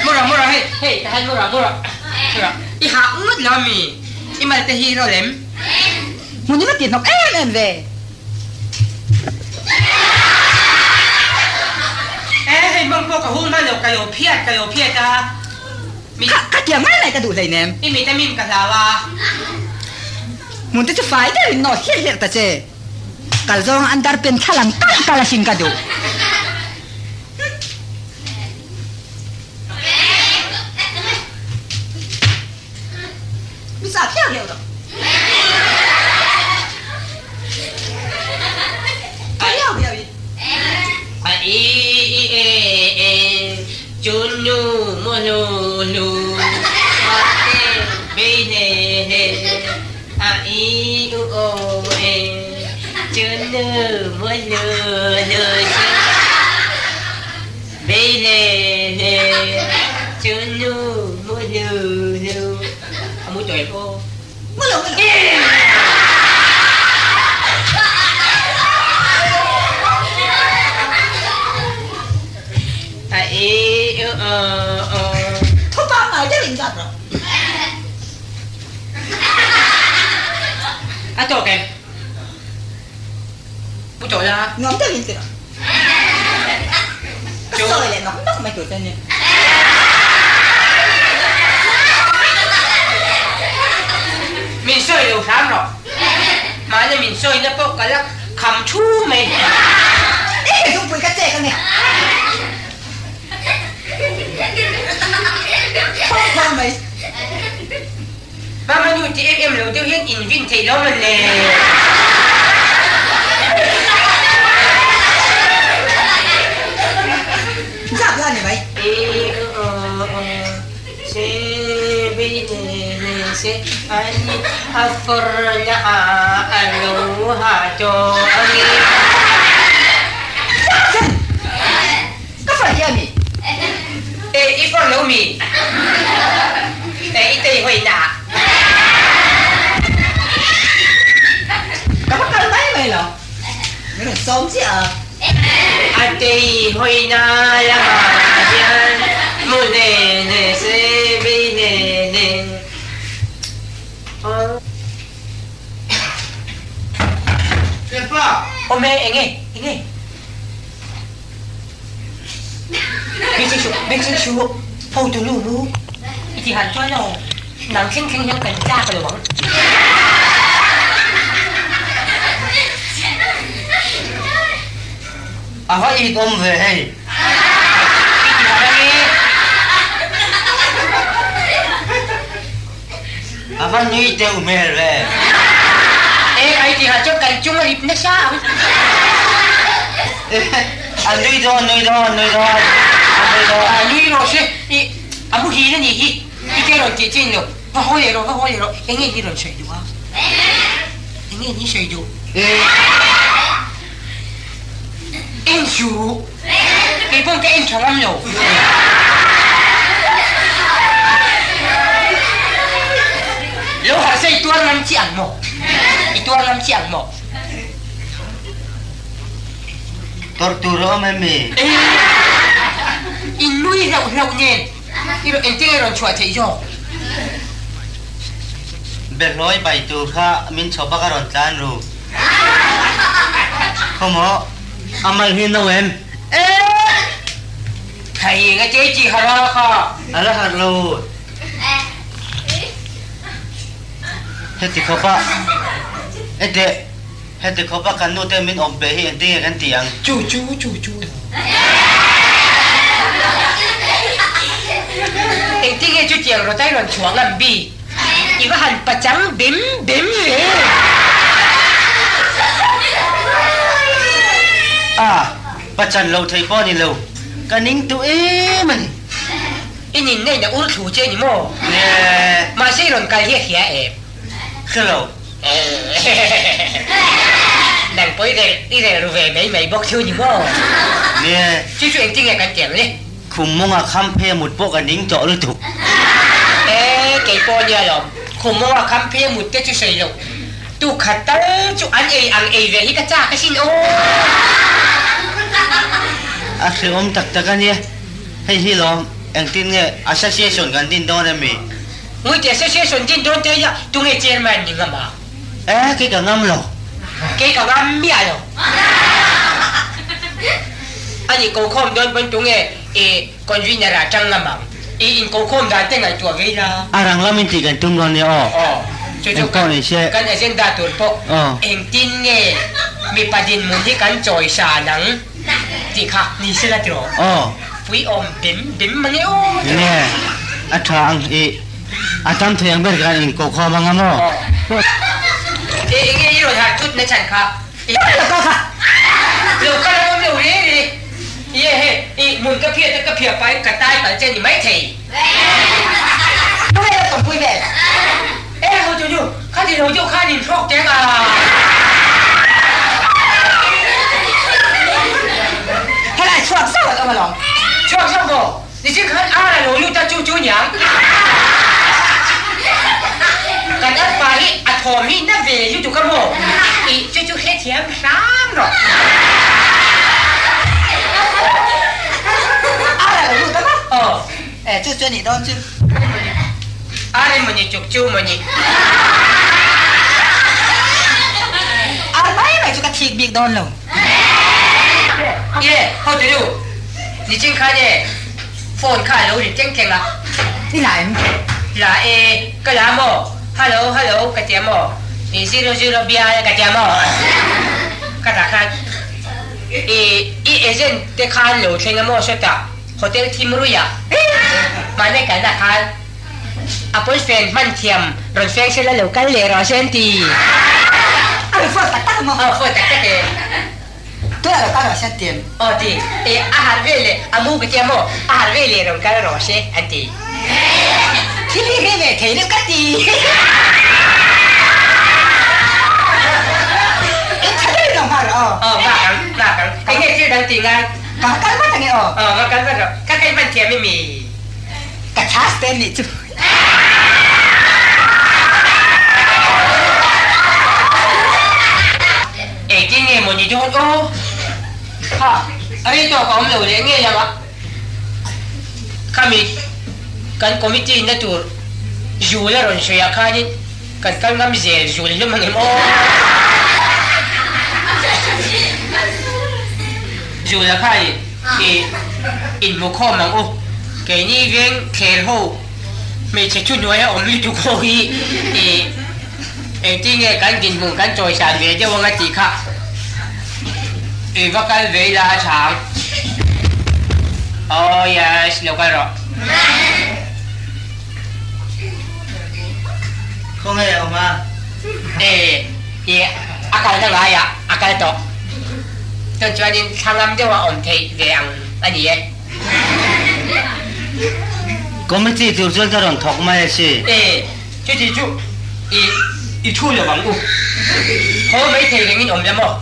Mura mura hei hei ta han mura mura mura i hah ngawt lo ami i mal te hi rawh lem. Hmun i va ti hnawk em em ve. E hei hmang pawh ka hung hman lo ka lo phiat ka lo phiat a. Kha ka tiang mai mai ka duh hleinem. I mit a mim ka hlau a. Hmun te chu fai deuhin nawt hliah hliah ta che. Kal zawng an dar pen thla lang kalh kalh a hring ka duh. Mi sa hliah hliah rawh. Ka hliah hliah i. A i i e e chu nu mu hlu hlu a e bei hle hle a i u o e chu nu mu hlu hlu chu bei hle hle chu nu mu hlu hlu a mu tawh em aw. Mu lo mu lo. A i u o o. Thu pangngai deuh in zat rawh. A tawk em? Mu tawh la. Nuam deuh in ti rawh. Ka sawi leh nawk nawk mai tur che nia. Min sawi lo hram rawh. Mahni min sawina pawh ka la kham thu mai. I he zungpui ka chek ange. Khawng khawng mai. Mama nu ti em em lo deuh hian in vin theih lo mawn le. Zap la ni mai. E o o se be ne ne se a ni a for na a a lo ha to a nge. Zap chen! Ka for hi a mi? E i for lo mi? E i tei hawi na. Ka va kal mai mai lo. Min rawn sawm chiah a. A tei hawi na lamah hian mu ne ne se bei ne ne. Thianpa! Awm e, enge, enge. Beng ching chu ho tu nu mu i ti han chuan aw nang thleng thleng hian kan tlak lo ang. A va it awm ve hei. I ti han ange. A va nui deuh hmel ve. E ai ti ha chuan kan chung a rip nasa ang. A nui dawn, nui dawn, nui dawn, a nui dawn. A nui rawh se, i a muhil a nih hi, i ke rawn tih chin lo, va haw leh rawh, va haw leh rawh, eng nge ni rawn sawi duh a? Eng nge ni sawi duh? En suh. Kei pawn ka en tha ngam lo. Lo harh se i tuar ngam chiah ang maw? I tuar ngam chiah ang maw? Tawrh tur a awm em mi? I nui hlauh hlauh nen i rawn engtin nge rawn chhuah theih zawk? Behlawi bai tur kha min chhawp a ka rawn tlan ru. Khawmaw, a mal hi no em? Eh! Thei nga che chi har a kha. A la har lo. Heti khawp a, heti, heti khawp a kan nu te min awm pe hi engtin nge kan tih ang? Chu chu chu chu. Engtin nge chutiang rawtai rawn chhuah ngam bik? I va han pachang bem bem ve. A, pachan lo thei pawh a ni lo, ka ning duh em a ni. I nin na in a ur thlu che a ni maw? Nge. Mahse i rawn kal hi a hria em? Hre lo. Nang pawh i rel i rel ru ve mai mai bawk chu a ni maw? Nge. Chu chu engtin nge kan ti ang le? Khum mawnga kham phe mut pawh ka ning tawh lutuk. E, kei pawh nia lawm. Khum mawnga kham phe mut te chu sawi loh. Tu khat tal chu an ei ang ei ve hi ka chak asin aw. A hrehawm tak tak a nia. Hei hi lawm, engtin nge association kan din dawn em mi? Ngawite association din dawn te hian tunge chairman ni ngam a? E, kei ka ngam lo. Kei ka ngam miah lo. Ani kokhawm dawn pawn tunge i convener ah tang ngam ang. I in kokhawm dan te ngaihtuah ve ila. A rang lam in tih kan tum dawn nia aw. Aw, chu chu kan agenda tur pawh engtin nge mipa dinhmun hi kan chawi san ang tih kha ni sela tiraw. Aw. Pui awm bem bem mange aw. Nge, a tha ang i. A tam thei ang ber khan in ko khawm ang a maw? E enge i rawn harh thut na chhan kha? I lo kal kha. Lo kal a awm lo re re. Ye he, i hmun ka phiat a ka phiah pahin ka tai palh che ni mai thei. Tunge lo tawmpui vel? E ho chu chu, khati lo deuh khan in hrawk teng a. Helai chhuak zauh an awm alawm. Chhuak zauh maw? Nichik khan ar a lo lut a chu chu niang. Kan arpa hi a thawm hi na ve lutuk a maw? I chu chu hrethiam hram rawh. Ar a lo lut a maw? Aw. E chu chu a nih dawn chu. Ar emawni chuk chu mawni. Ar mai mai chu ka thik bik dawn lo. Ye, ho tu nu. Nichin khan e phone kha a lo ri teng teng a. I la em? La e, ka la maw? Hello, hello ka tia maw? I zero zero bial ka tia maw? Ka tah khan i i agent te khan lo thleng a maw sawtah hotel thim ruiah mahni kalna khan a pawi fen hman thiam rawn feng sela lo kal leh rawh se an ti. A rawn phone tak tak maw? Aw phone tak tak e. Tunah lo kal rawh se an ti em? Aw ti. E a harh ve leh a mu ka tia maw? A harh ve leh rawn kal rawh se an ti. Thil hi hre ve thei deuh ka ti. In tha deuhin lo nghal rawh aw. Aw nghak ang, nghak ang. Eng nge thil dang tih ngai? Ka kal vat ange aw. Aw va kal vat rawh. Ka kei hman thiam i mi? Ka chhas te nih chu. Engtin nge maw ni dawn aw? Kha, a rei tawk a awm lo leh ngei ang a. Khami kan committee na tur zul a rawn sawi ah khanin kan kal ngam zel zul hlawm ang em aw? Zul a khanin i inhmukhawm ang u. Keini veng thler ho hmeichhe thu hnuaia awm lutuk ho hi i Engtin nge kan dinhmun kan chawisan ve deuh anga tih kha i va kal ve ila a tha ang. Oh yes, lo kal rawh. Khawnge a awm a? E, i a kalna ngaiah a kal tawh. Chuan chuanin thla ngam deuha awm theih ve ang a ni e. Committee tur chuan ka rawn thawk mai a si. E, Chuti chu i i thu lo ang u. Haw mai thei rengin awm la maw?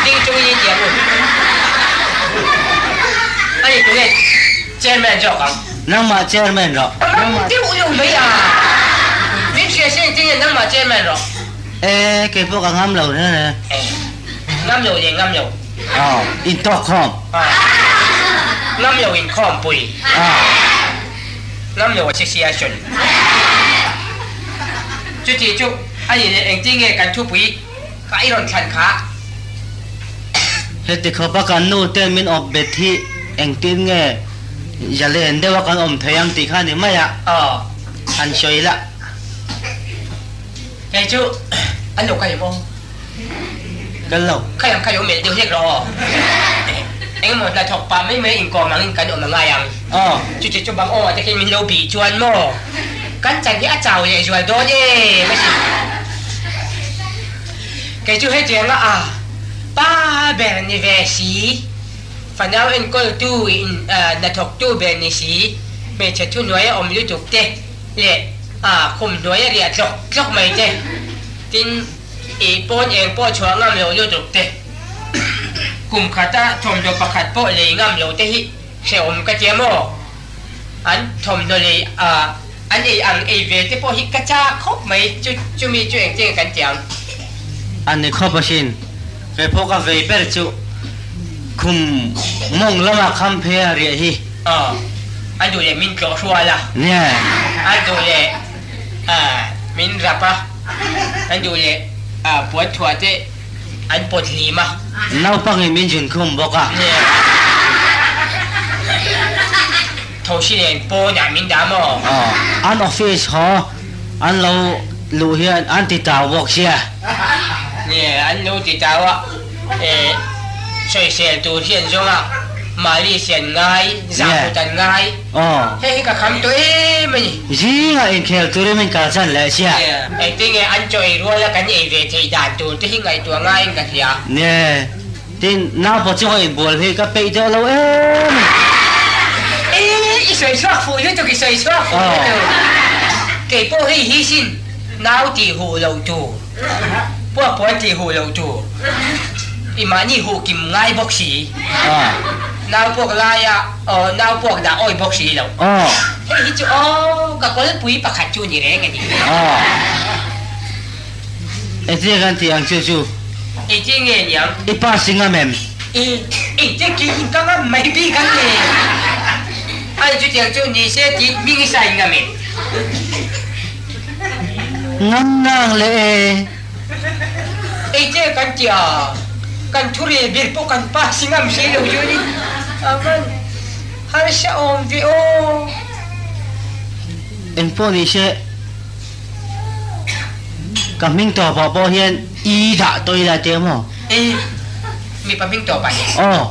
Ding chungin i ti ang u. Ani tunge chairman zawk ang? Nangmah chairman rawh. Nang deuh lo mai a. Min hria se engtin nge nangmah chairman rawh? E, kei pawh ka ngam lo reng reng. E, ngam lo leh ngam lo. Aw, intawk khawm. A, ngam lo inkhawmpui. A. Ngam lo association. Chuti chu a nih leh engtin nge kan thupui kha i rawn thlan kha? Heti khawpa kan nu ten min awp bet hi engtin nge zalen deuha kan awm thei ang tih kha a ni mai a, han sawi la. Kei chu an lo kal em aw? Kal lo. Khai ang khai awm melh deuh hlek rawh aw. Engemaw hnathawk pah mai mai inkawm angin kan awm a ngai ang. Chuti chu bang awngah te khian min lo bih chuan maw? Kan chan hi a chau leh zual dawn em asin. Kei chu hetianga a pa ber ni ve si, fanau enkawltu in hnathawktu ber ni si, hmeichhe thuhnuaia awm lutuk te leh a khum hnuaia riah tlawk tlawk mai te, tin i pawn eng pawh chhuah ngam lo lutuk te, kum khata thawmhnaw pakhat pawh lei ngam lo te hi hrehawm ka tia maw? An thawmhnaw lei a an ei ang ei ve te pawh hi ka chak khawp mai, chu chumi chu engtin nge kan ti ang? A ni khawp asin, kei pawh ka vei ber chu khum mawng lama kham phei a riah hi. Aw, a duh leh min tlawh hrual a. Nia. A duh leh min rap a, a duh leh puan thuah te an pawt hlim a. Naupangin min zun khum bawk a. Nia. Thosi nen pawnah min dah maw? Aw, an office haw an lo luh hian an ti tau bawk sia. Nia, an lo ti tau a, eh, sawisel tur hi an zawng a, mahni sian ngai, zahput an ngai. Aw. Hei hi ka kham tawh em a ni. Zingah inkhel turin min kalsan leh sia. Nia, engtinge an chaw ei ruala kan ei ve theih dan tur te hi ngaihtuah ngaiin ka hria. Nia. Tin, naupa chunga inbual hi ka peih deuh lo em a ni. E, i sawi chhuak fuh lutuk, i sawi chhuak fuh lutuk. Kei pawh hei hi sin nau tih huh loh tur, puak puan tih huh loh tur, i mahni huh kim ngai bawk si, nau puak laia aw nau puak dah awi bawk si lo. Hei hi chu aw ka kawlpui pakhat chu ni reng a ni. Engtin kan tih ang chu chu? Engtin nge niang? I pass i ngam em? I, engtin ki in ka ngam mai bik ang nge? Ai chutiang chu ni se tih hming i sign ngam em? Ngam ngang leh e. Engtin kan tih a, kan thu rel ber pawh kan pass i ngam si lo chu ni. Aman, harsa awm ve aw. Engpawh ni se. Ka hming tawpah pawh hian i dah tawh ila tih maw? I, mipa hming tawpah hi. Aw.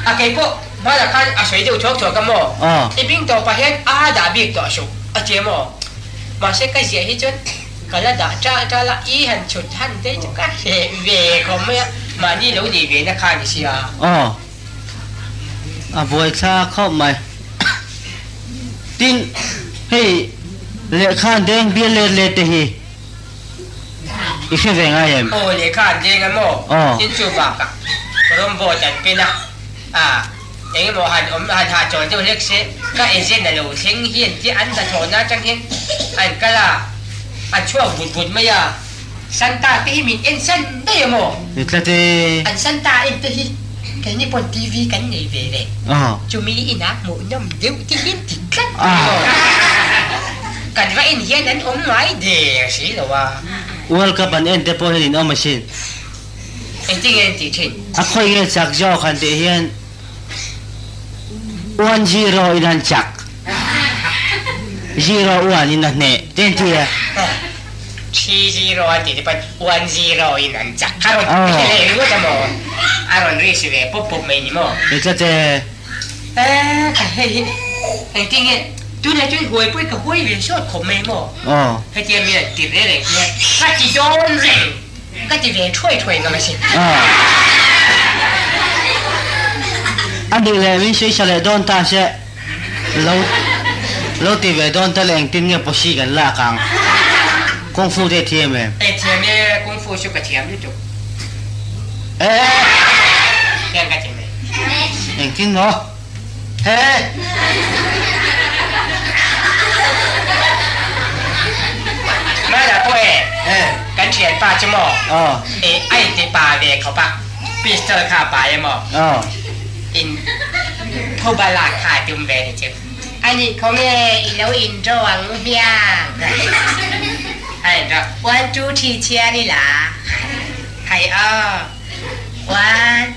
A kei pawh hmanah khan a sawi deuh thuak thuak a maw? Aw. I hming tawpah hian a dah bik tawh suh a ti a maw? Mahse ka ziah hi chuan ka la dah ṭal ṭal a, i han chhut han te chu ka hreh ve khawp mai a, mahni lo nih ve na kha a ni sia. Aw. A buaithlak khawp mai. Tin, hei lehkha an deng bial let let te hi i hre ve ngai em? Aw, lehkha an deng a maw? Aw. Tin chu bakah rawngbawl an pen a, a eng emaw han awm han hahchawl deuh hlek se, ka agent a lo thleng hian tia an hnathawhna atang hian an kal a, an chhuak vut vut mai a. Santa te hi min en san daih a maw? Ni tlat e. An Santa en te hi keini pawn TV kan nei ve reng. Chumi inah hmuhnawm deuh te hian ti tlat mai maw? Kan va en hian an awm ngai der si lo a. World Cup an en te pawh hian in awm asin. Engtin nge an tih thin? A khawi nge chak zawk han tih hian 1-0 in han chak, 0-1 in a hneh te an ti a. 3-0 an tih te pawn 1-0 in an chak kha rawn ti leh ringawt a maw? A rawn risk ve pawp pawp mai ni maw? Ni tlat e. E ka hei hi engtin nge tunah chuan huai pawh hi ka huai ve sawt khawp mai maw? Hetia mi an ti ve reng hian ka ti dawn reng ka ti ve thuai thuai ngam asin. A nih leh min sawi sa leh dawn ta se. Lo lo ti ve dawn ta le engtin nge pawsi kan lak ang? Kung Fu te thiam em? E thiam e, Kung Fu chu ka thiam lutuk. E e. Hian ka ti mai. Engtin maw? He! Mala pawh e, kan thianpa chu maw? E, a inti pa ve khawp a, pistol kha a pai emaw? In phuba lak kha a tum ve ni chu. A nih khawnge i lo indraw ang hmiang? A indraw, one two three chhiar ila. Hai aw, one,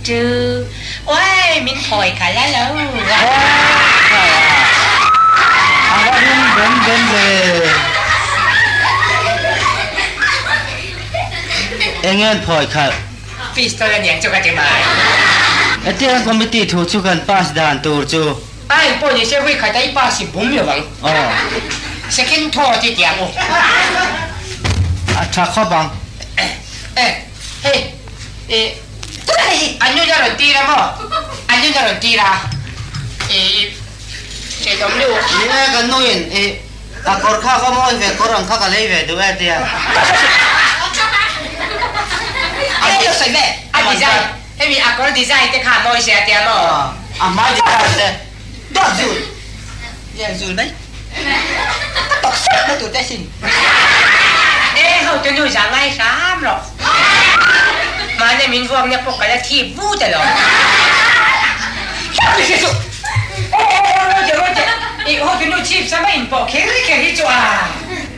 two, uai min phawi kha la lo. A va ring ben ben ve. Eng nge an phawi khalh? Pistol a niang chu ka ti mai. Hetiang committee thu chu kan pass dan tur chu. A eng pawh ni se vui khat a i pass i bum lo ang. Aw. Second thought i ti ang u. A tha khawp ang. E, hei, e, an nun a rawn tir a maw? An nun a rawn tir a. E, ṭhenawm nu. Ni e, kan nuin i a kawr kha ka mawi ve, kawr ang kha ka lei ve duh e tia. A design, hemi a kawr design te kha a mawi sia tia maw? A hmai design te. Dawt zul. Lian zul mai. Ka tawk sek na tur te sin. E ho tu nu za ngai hram rawh. Mahni min vuak na pawh ka la thi but alawm. Hlauh ni suh. E e e Roger Roger i ho tu nu chip sama in pawh kher kher hi chu a.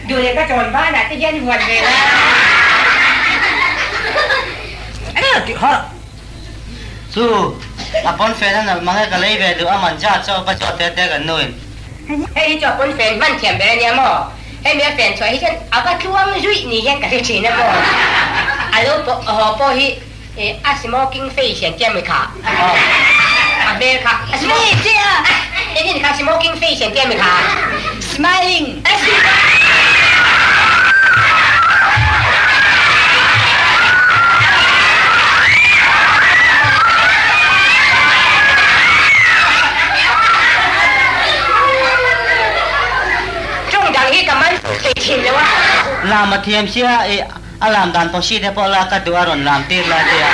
Duh leh ka tawn banah te hian huan ve la. Enge tih har. Chu a pawn fen a nalh mang e ka lei ve duh a man zat chaw ka chaw te te kan nuin. Hei hi chu a pawn fen hman thiam ber a nia maw? Hemi a fen chhuah hi chuan a va tluang zuih ni hian ka hre thin a maw? A lo haw pawh hi a smoking face hian tia mi kha? A hmel kha a Engin kha smoking face hian tia mi kha? Smiling. Ṭawng dang hi ka man thei thin lo a. Lam a thiam sia i a lam dan pawh si te pawh la ka duh a rawn lam tir la tia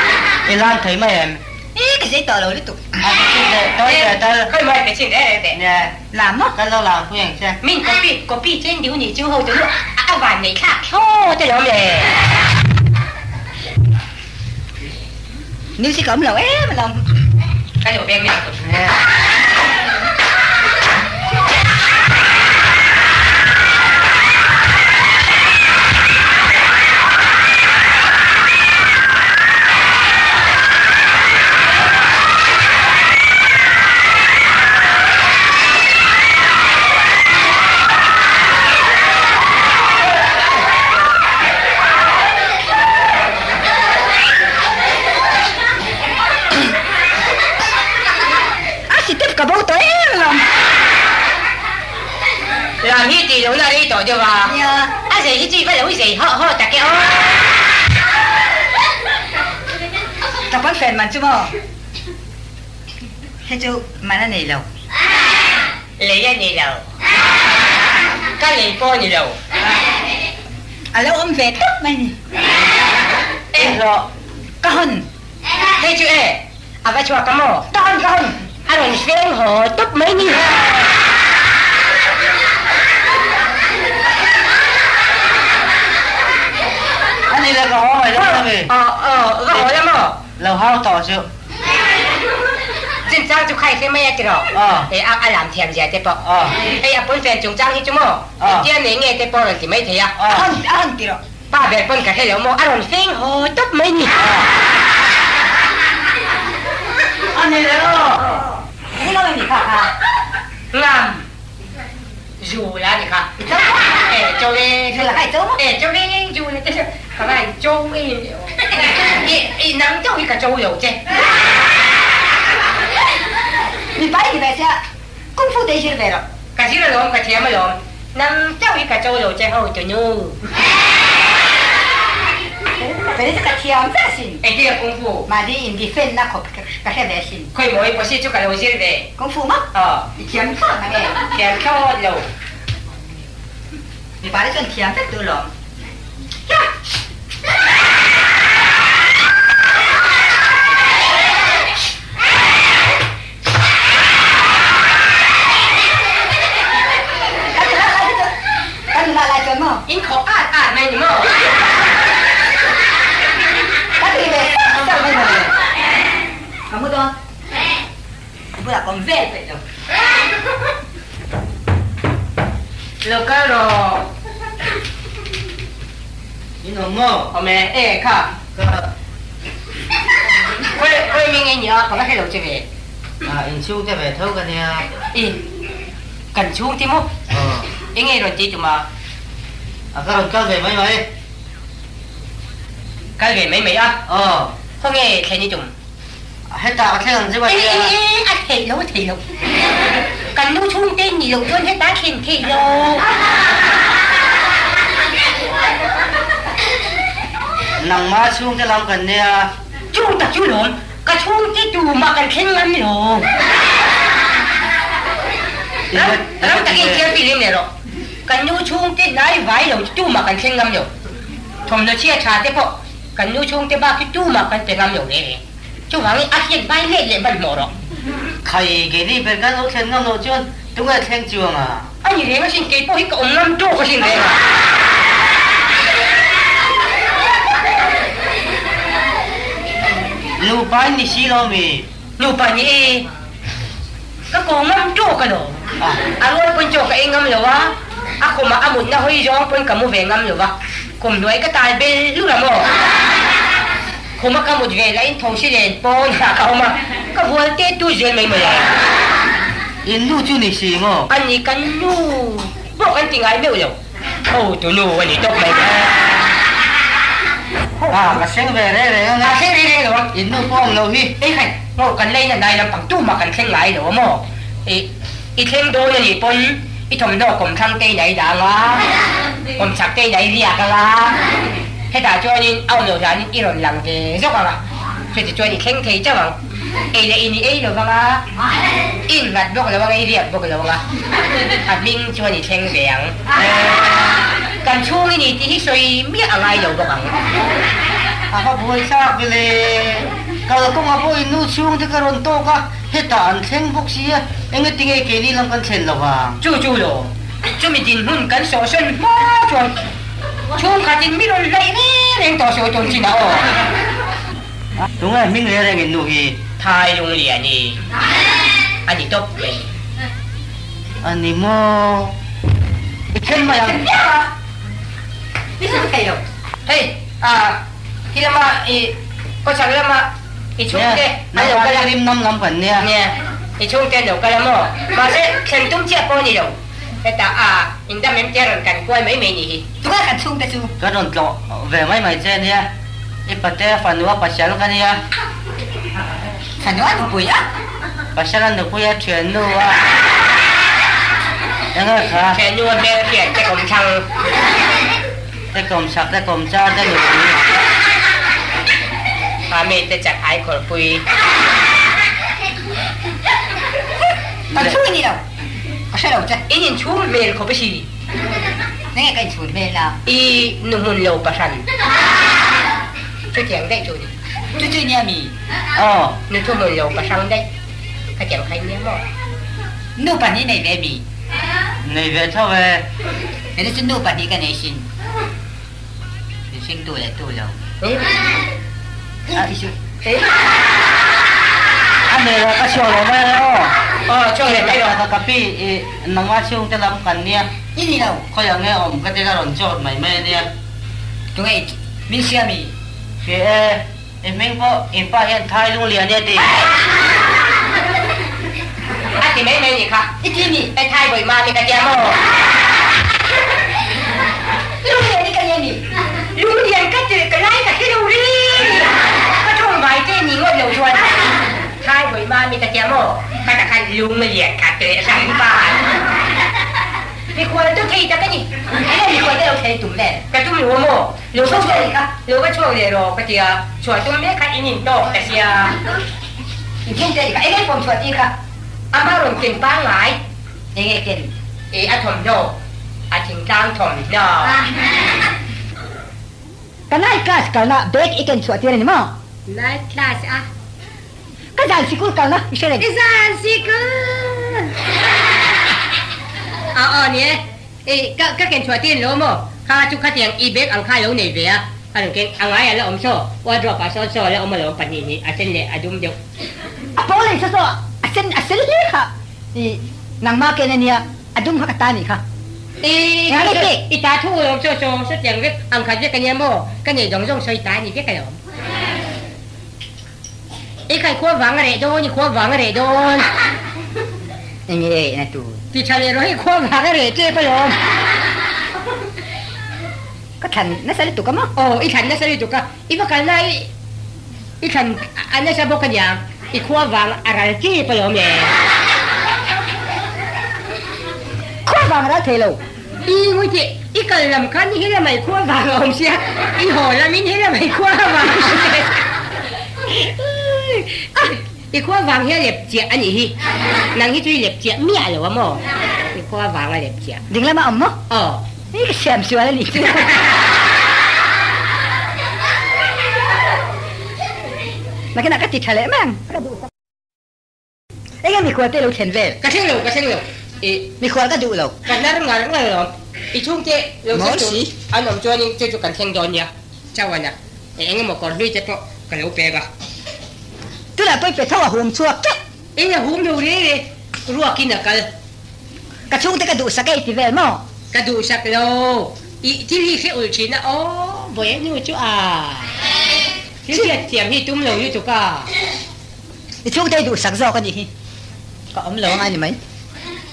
i lam thei mai em? I ka zei tawh lo lutuk. A ka chin leh tawi leh tal. Khawi mawi ka chin reh reh teh. Nia. Lam maw? Ka lo lam pui ang che. Min copy copy chen deuh nih chu ho chu a van neih thlak thlawt alawm le. Music a awm lo em alawm. Ka lo beng miah tawh. A step ka bo tawh em alawm. Lam hi tih lohna rei tawh deuh a. A zei hi chu i va lo zei hawh hawh tak e aw. Ka pawn fen man chu maw? Hei chu man a nei lo. Lei a ni lo. Ka lei pawh a ni lo. A lo awm ve tawp mai ni. Eng hlawh? Ka hawn. Hei chu e, a va chhuak a maw? Ka hawn, ka hawn. A rawn hreng haw tawp mai ni. A ni le, ka haw mai lo a mi. Aw, aw, va haw la maw? Lo hau tawh chu. Chinchang chu khai hle mai a ti rawh. Hei a a lam thiam zia te pawh. Hei a pawn fen chungchang hi chu maw? Engtia nei nge te pawh rawn ti mai thei a. A hawn a hawn ti rawh. Pa ber pawn ka hre lo maw? A rawn feng haw tawp mai ni. A ni le aw. Ni lo ni kha kha. Ngam. Zu la ni kha. E cho e. Zu la khai cho maw? E cho e zu la te ka van cho e. I nang chauh hi ka cho lo che. Mi pai ni ve sia kung fu te i zir ve rawh. Ka zir alawm ka thiam alawm. Nang chauh hi ka cho lo che ho tu nu. Kei chu ka thiam vek asin. Engtin a kung fu? Mahni in defend na khawp ka hre ve asin. Khawi mawi pawh si chu ka lo zir ve. Kung fu maw? Aw. I thiam thlawt na nge? Thiam thlawt lo. Mipa te chuan thiam vek duh lawm. vel peih lo. Lo kal rawh. In awm maw? Awm e, e kha. Ka. Khawi khawi mi nge nia ka va hre lo che ve. Ah, in chhungte ve tho ka nia. I, kan chhungte maw? Aw. Enge rawn ti tum a? A ka rawn kal ve mai mai. Kal ve mai mai a? Aw. Khawnge thlen i tum? Hetah ka thleng ang che mahse a. E, a theih lo, a theih lo. Kan nu chhungte nih loh chuan hetah thlen theih lo. Nangmah chhungte lam kan nia. Chu tak chu lawm, ka chhungte tumah kan thleng ngam lo. Ram, ram takin thiam filim leh rawh. Kan nu chhungte hnai vai lo chu tumah kan thleng ngam lo. Thawmhnaw chhia tha te pawh kan nu chhungte bak chu tumah kan pe ngam lo reng reng. Chuvangin a hriat vai let leh hmanhmawh rawh. Khai, keini ber kan lo thlen ngam loh chuan tunge thleng chuang a? A ni reng asin, kei pawh hi ka awm ngam tawk asin reng a. Nupa in ni si lo mi? Nupa ni e, ka ko ngam tawk a lo. A rual pawn chaw ka ei ngam lo a, a khumah a mutna hawi zawng pawn ka mu ve ngam lo va, kum hnuai ka tal bel lur a maw? Khuma ka mut ve lahin tho si len pawn ah ka awm a, ka vual te tu zel mai mawle. In nu chu ni si maw? A ni kan nu pawh kan ti ngai meuh lo. Ho tu nu a ni tawp mai kha. Ah ka thleng ve reng reng ang e. A thleng reng reng lo a. In nu pawh awm lo hi. Ei khai, maw kan leina hnai lampang tumah kan thleng ngai lo a maw? I i thleng dawn a nih pawn i thawmhnaw kawmthlang te in a i dang a, kawmchhak te in a i riak ang a, hetah chuanin a awm loh hlanin i rawn lang ve zawk ang a, chuti chuan i thleng thei chauh ang. Ei leh in i ei lo vang a, i innghat bawk lo ang a, i riak bawk lo ang a, a hming chuan i thleng ve ang. Kan chhung i ni tih hi sawi miah a ngai lo bawk ang. A va buai thlak ve le, kalkawngah pawh in nu chhungte ka rawn tawk a. Hetah an thleng bawk si a, engatinge keini lam kan thlen lo vang? Chu chu lo, chumi dinhmun kan sawhsawn hma chuan chhungkhatin mi rawn hnaih reng reng tawh sawi tawn chin a aw. Tunge hming reng reng in nu hi? Thai Lunglian i a ni tawp mai. A ni maw? I then mai ang. I sawi thei lo. Hei, ah, khi lama i kawchhak lama I chhungte an lo kal a. Rim nam lam kan nia. Nia, i chhungte an lo kal a maw? Mahse, thlen tum chiah pawh a ni lo. Hetah a indam em tia rawn kan kual mai mai ni hi. Tunge kan chhungte chu? Ka rawn tlawh ve mai mai che nia. I pate fanua pasal ka nia. Fanua nupui a? Pasal a nupui a thiannu a. Enge kha? Thiannu a hmel hriat te kawmthlang. Te kawmchhak te kawmchar te nupui. Mami te chak ai khawrpui. Kan chhung i ni lo. Ka hre lo che. In inchhung hmel khawp a si. Enge ka inchhun hmel a? I nu hmun lo pahran. Chutiang daih chu ni. Chu chu i nia mi? Aw. Nu thu hmun lo pahrang daih. Khatiang kha i nia maw? Nu pahnih nei ve mi? Nei ve tho e. Hei chu nu pahnih ka nei sin. Min hring tu leh tu lo. A nei lo ka chhuak lo mai ang aw. Aw chhuak leh mai rawh. Ka pi i nangmah chhungte lam kan nia. I ni lo. Khawi ang nge awm ka ti ka rawn chawt mai mai a nia. Tunge i min hria mi? Hria e. I hming pawh in pa hian Thai Lunglian e a ti. A ti mai mai nih kha. I ti mi? E Thai Bawih Mami ka tia maw? Lunglian i ka nia mi? Lunglian ka ti ka lai ka hre lo ri ni. Ka tawng vai te ni ngawt lo chuan Thai Bawih Mami ka tia maw? Ka ta khan Lunglian ka ti leh hram pa. Mikhual chu thei tak a ni. Enge mikhual te lo thei tum vel? Ka tum lo maw? Lo va chhuak kha, lo va chhuak leh rawh ka ti a, chhuah tum mek kha in intawk ta sia. I phun te kha, enge pawm chhuah tir kha? Ama rawn ken pangngai. Enge ken? I a thawmhnaw, a thingtlang thawmhnaw. Ka night class kalna bag i ken chhuah tir a ni maw? Night class a? Ka zan sikul kalna i hre reng. I zan sikul! Aw aw ni e. I ka ka ken chhuah tir lo maw? Kha chu khatiang i bag ang kha lo nei ve a, a rawn keng a ngai a la awm saw, wardrobe ah sawn saw a la awm alawm pahnih hnih a sen leh a dum deuh. A pawl leh saw saw a. A sen a sen hle kha i nangmah ken a nia, a dum kha ka ta nih kha. I Engah nge pek? I ta thu alawm chaw chaw sawtiang vek ang khat vek a nia maw? Ka nei zawng zawng saw i ta a ni vek alawm. I khai khua vang a reh dawn, i khua vang a reh dawn. Eng nge rehna tur? Ti tha leh rawh, i khua vang a reh tep alawm. Ka thlan nasa lutuk a maw? Aw, i thlan nasa lutuk a, i va kalna i i thlan a nasa bawk a nia, i khua vang a ral tep alawm le. Khua vang a ral thei lo. I ngawih teh, i kal lam khan i hela mai khua vang a awm sia, i haw lamin hela mai khua vang a awm sia. I khua vang hi a lep chiah a nih hi. Nang hi chu i lep chiah miah lo a maw? I khua vang a lep chiah. Ding lama awm maw? Aw. I ka siam sual a nih chu. Nakinah ka ti tha leh mai ang. Ka duh sak. Enge mikhual te lo thlen vel? Ka thleng lo, ka thleng lo. I. Mikhual ka duh lo. Ka hnar ngar ngar alawm. I chhungte lo thleng tur an awm chuanin chu chu kan thleng dawn nia. Chawana, eng emaw kawr hlui te pawh ka lo pek a. Tunah pawh i pe tho a hum chhuak teuh. Eng a hum lo reng e, ruakin a kal. Ka chhungte ka duhsak e i ti vel maw? Ka duhsak lo. I thil hi hre ulh thin a aw, vawi nu chu a. Thil hriatthiam hi tum lo lutuk a. I chhungte i duhsak zawk a nih hi. Ka awm lo anga ni mai.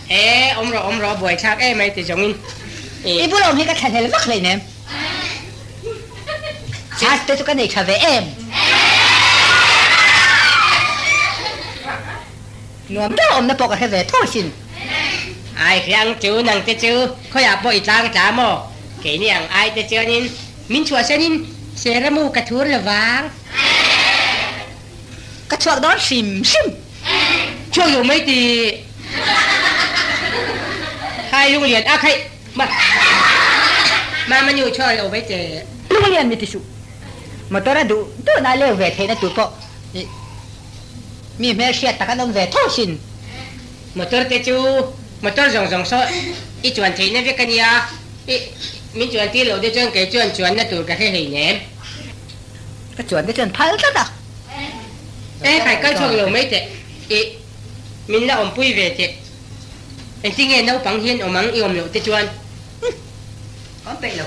E, awm rawh, awm rawh, buaithlak em mai ti zawngin. I bul awm hi ka thlahlel vak hleinem. Chhas te chu ka nei tha ve em? Nuam deuh awmna pawh ka hre ve tho asin. Ai hriang chu nang te chu khawiah pawh i tlang tla maw? Keini ang ai te chuanin min chhuahsanin seramu ka thur lovang. Ka chhuak dawn hrim hrim. Chhuak duh mai ti. Khai lunglian a khaih ma mama nu chhuak lo mai che. Lunglian mi ti suh. Motor a duh duhna a leu ve theihna tur pawh i mi hmelhriat tak an awm ve tho sin. Motor te chu motor zawng zawng saw i chuan theihna vek a nia. I min chuan tir loh te chuan kei chuan chuanna tur ka hre hleinem. Ka chuan te chuan phal tlat a. E khai kal chhuak lo mai teh. I min la awmpui ve teh. Engtin nge naupang hian awm ang i awm loh te chuan? Umm awm peih lo.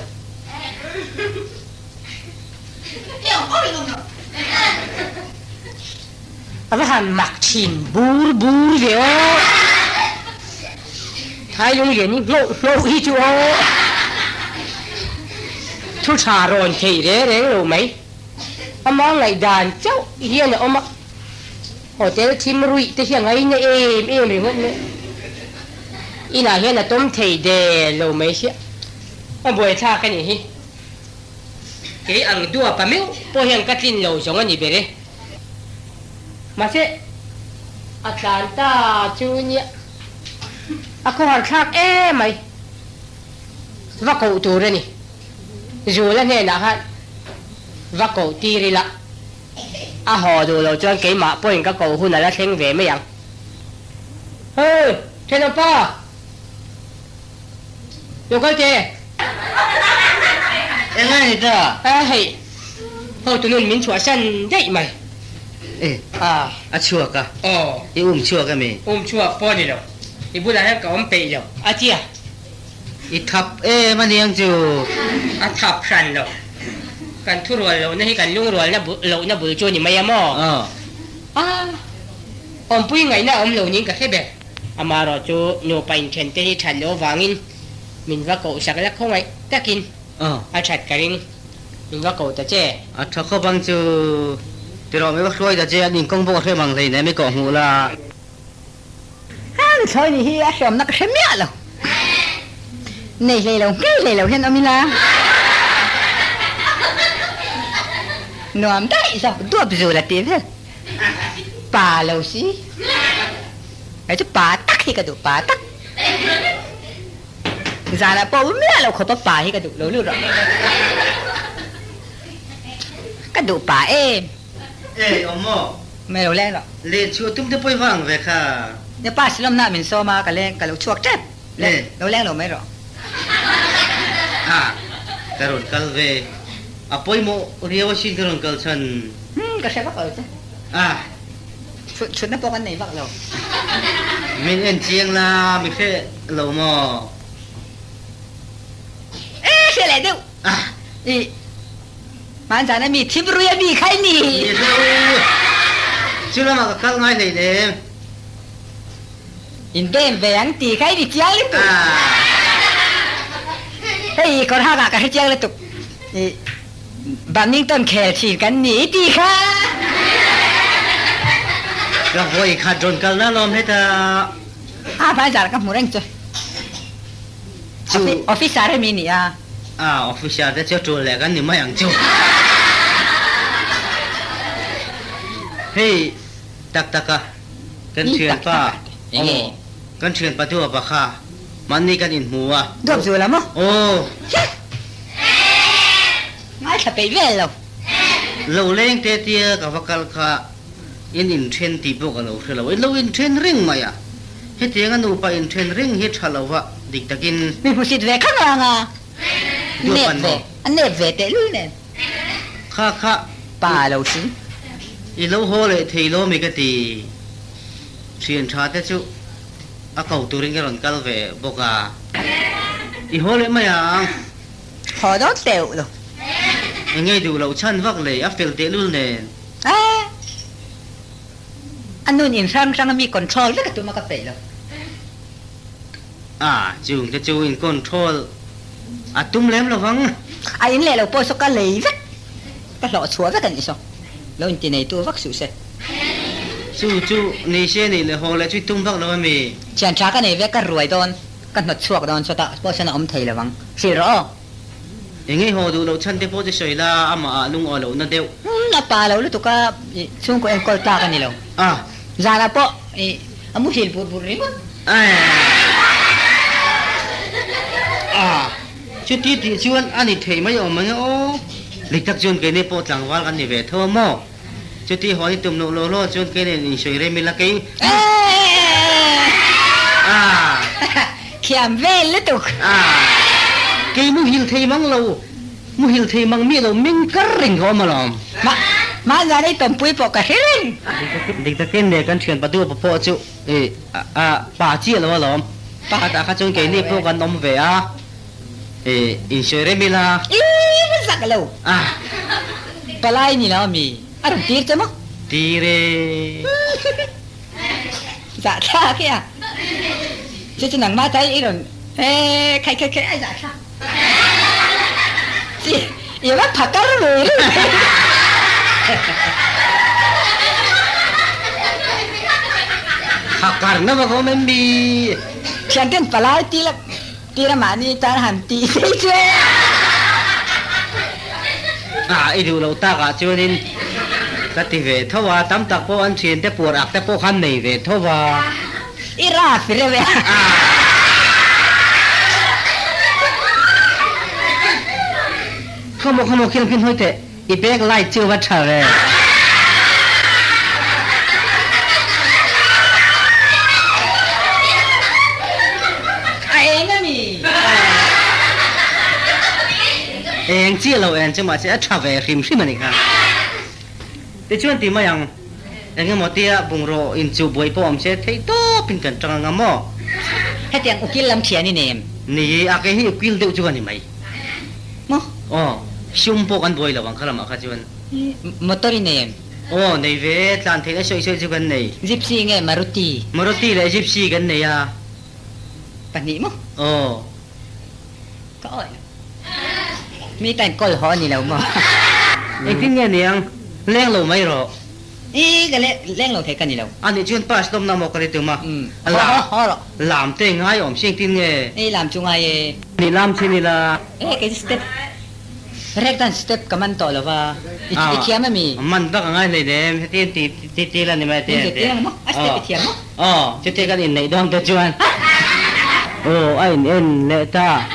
I awm awm in awm lo. A va han mak thin bur bur ve aw. Thai lunglian hi nghauh nghauh hi chu aw. Thu tha rawn theih reng reng lo mai. Ama ngaihdan chauh hian a awm a. Hotel thim ruih te hi a ngaina em em ringawt mai. Inah hian a tawm thei der lo mai sia. A buaithlak a nih hi. Kei ang duapa meuh pawh hian ka tlin lo zawng a ni ber e. Mahse, a tlan ta chu nia a khawhar thlak em mai. Va koh tur a ni. Zula hnenah khan va koh tir ila, a haw duh loh chuan keimah pawhin ka koh hun a la thleng ve mai ang. Hey! Thenawmpa! Lo kal teh! Eng nge ni ta? A hei, hotu nun min chhuahsan daih mai. E, a chhuak a? Aw. I um chhuak ami? Um chhuak pawh ni lo. I bulah hian ka awm peih lo. A tia. I thap em a niang chu? A thap hran lo. Kan thurual lohna hi kan lungrualna lohna bul chu a ni mai a maw? Aw. A, awmpui ngaihna a awm lo niin ka hre ber. Amaherawh chu nupa inthen te hi that loh avangin min va koh sak la khawngaih takin a that ka ring. Min va koh ta che. A tha khawp ang chu. Tirawh mi va hruai ta che, an inkawng bawk a hre mang hlei nen mi kawh hmuh la. Heng thlawi ni hi a hreawmna ka hre miah lo. Nei hlei lo ngei hlei lo hian awm ila. Nuam daih zawk duap zul a ti vel. Pa lo si. Hei chu pa tak hi ka duh, pa tak. Zanah pawh awm miah lo khawpa pa hi ka duh lo lut rawh. Ka duh pa em. Ei awm maw? Mai lo leng rawh. Leh chhuah tum te pawh i vang ve kha. Nia pa silawmna min sawm a, ka leng, ka lo chhuak tep. Lo leng lo mai rawh. A, ka rawn kal ve. A pawimawh riau asin ka rawn kal chhan. Umm, ka hre vak lo che. A. Chhutna pawh kan nei vak lo. Min en chiang la, mi hre lo maw? E, hre leh deuh. I hmanzan a mi thim rui a mi kha i ni. Ni hre u. Chu lamah ka kal ngai hlei nem. In bem ve ang tih kha i ni chiang lutuk. Hei kawr hak ah ka hre chiang lutuk. I Badminton khel thin kan ni i tih kha. Ka vawi khat rawn kalna lawm heta. A hmaizar ka hmu reng chu. Chu officer hemi ni a. A officer te chu tul leh kan ni mai ang chu. Hei tak tak a kan thianpa aw kan thianpa duapa kha mahni kan inhmu a. Duap zul a maw? Aw. Ngaithla peih vel lo. Lo leng te tia ka va kal kha in inthen tih pawh ka lo hre lo. In lo inthen reng mai a. Hetiang a nupa inthen reng hi tha lo va dik takin. Mi hmusit ve kha ngang a. Nep ve a nep ve tehlul nen. Kha kha. Pa lo hrim. I lo haw leh thei lo mi ka ti. Thian tha te chu a ko turin ka rawn kal ve bawk a. I haw leh mai ang. Haw dawn teuh lo. Enge duh loh chhan vak leh a fel tehlul nen. Eh. A nun in hrang hrang a mi control vek a tum a ka peih lo. A, chung te chu in control a tum lem lo vang. A in leh lo pawh saw ka lei vek, ka hlawh chhuah vek a nih saw. Lo in ti nei tu vak suh se. Chu chu ni se nih leh haw leh chu i tum vak lo a mi? Thian tha ka nei vek, ka ruai dawn, ka hnawt chhuak dawn sawtah pawh sawn a awm thei lo vang. Hrilh rawh aw. Engei haw duh loh chhan te pawh chu sawi la, amah ah lungaw lohna deuh. Umm, a pa lo lutuk a, i chhungkaw enkawl tlak a ni lo. A. Zanah pawh i a muhil bur bur ringawt. A, chuti tih chuan a ni thei mai awm ang e aw. Dik tak chuan keini pawh tlangval kan ni ve tho a maw? Chuti haw ni tum loh law law chuan kei nen insawi rem ila kei. A. Thiam vel lutuk. A. Kei muhil thei mang lo, muhil thei mang miah lo meng kar reng ka awm alawm. Ma, mahzan ei tawmpui pawh ka hre reng. Dik takin nen kan thian Padupa pawh chu i a pa chiah lo alawm. Pakhatah kha chuan keini pawh kan awm ve a, i insawi rem ila. I va zak lo. A. Palai ni lo ami? A rawn tir che maw? Tir e. Zahthlak e a. Chu chu nangmah ta i rawn e khai khai khai a zahthlak. Chi i va phakar ve reng. Phakar na vak awm em mi? Thian ten palai ti la ti la mahni tan han tih phei chu e. A i duh loh takah chuanin ka ti ve tho a, tam tak pawh an thiante puar ak te pawh khan nei ve tho va. I raf reuh e. Khawmaw khawmaw khian khin hawi teh, i back light chu va tha ve. A eng a mi? Eng chiah lo eng chu mahse a tha ve hrim hrim a ni kha. Tichuan ti mai ang, eng emaw tia bungraw inchuh buai pawh awm se theih tawpin kan tang anga maw? Hetiang ukil lam thian i nem. Ni, a ke hi ukil deuh chu ka ni mai. Maw? Aw, sum pawh kan buai lo ang kha lamah kha chuan. Motor i nem. Aw, nei ve e, tlan theihna sawi sawi chu kan nei. Gypsy nge Maruti? Maruti leh Gypsy kan nei a. Pahnih maw? Aw. Ka awih lo. Mi tan kawl haw a ni lo maw? Engtin nge niang? Leng lo mai rawh. Ih, ka leng lo thei ka ni lo. A nih chuan pass lawmna maw ka ri tum a? Haw haw haw rawh. Lam te ngai awm si engtin nge? Ih, lam chu ngai e. Nih lam chin ila. Eh, kei chu step, rek dan step ka man tawh lo va. I thiam a mi? Man vak a ngai hleinem, hetiang ti ti ti la ni mai te. Min zirtir ang maw? A step i thiam maw? Aw, chuti kan inneih dawn te chuan. Aw, a in en leh ta.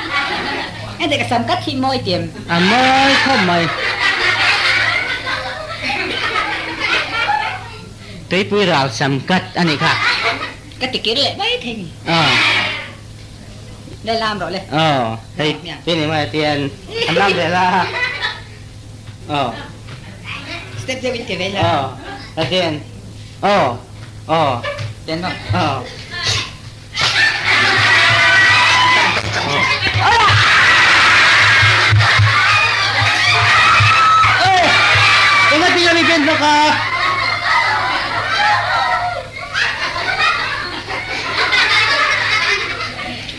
Heti ka sam ka thih mawi tiam. A mawi khawp mai. Tuipui ral sam kat a nih kha. Ka ti kir leh mai thei ni. Aw. Le lam rawh le. Aw, hei hei ni mai tian an lam ve la. Aw. Step deuh in ti ve la. Aw, hetian. Aw. Aw. Pen maw? Aw. Enga tinga mi pen hlawk a?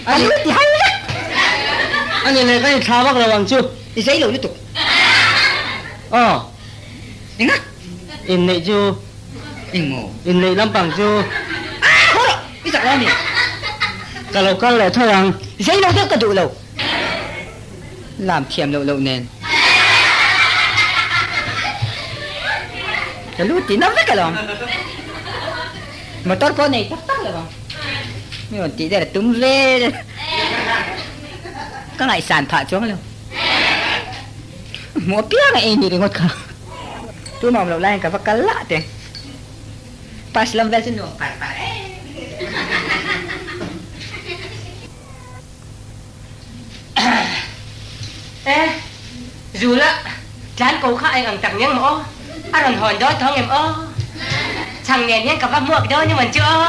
A lu ti hai vek. Ani leh ka inthla vak lo ang chu. I zei lo lutuk. Aw. Enga? Inneih chu. Engmaw? Inneih lampang chu. A haw rawh! I chak lo a ni. Ka lo kal leh tho ang. Zei lo deuh ka duh lo. Lam thiam loh loh nen. Ka lu tih na vek alawm. Motor pawh nei tak tak lo ang. Mi rawn tih der a tum vel. Ka ngaihsan phah chuang lo. Hmuh apiang a ei ni ringawt kha. Tumah awm loh laiin ka va kal lah teh. Pass lam vel chu nuam par par em. E, Zula, tlan ko kha eng ang tak niang maw aw? A rawn hawn dawn thawng em aw? Chhang nen hian ka va hmuak dawn emawn chu aw?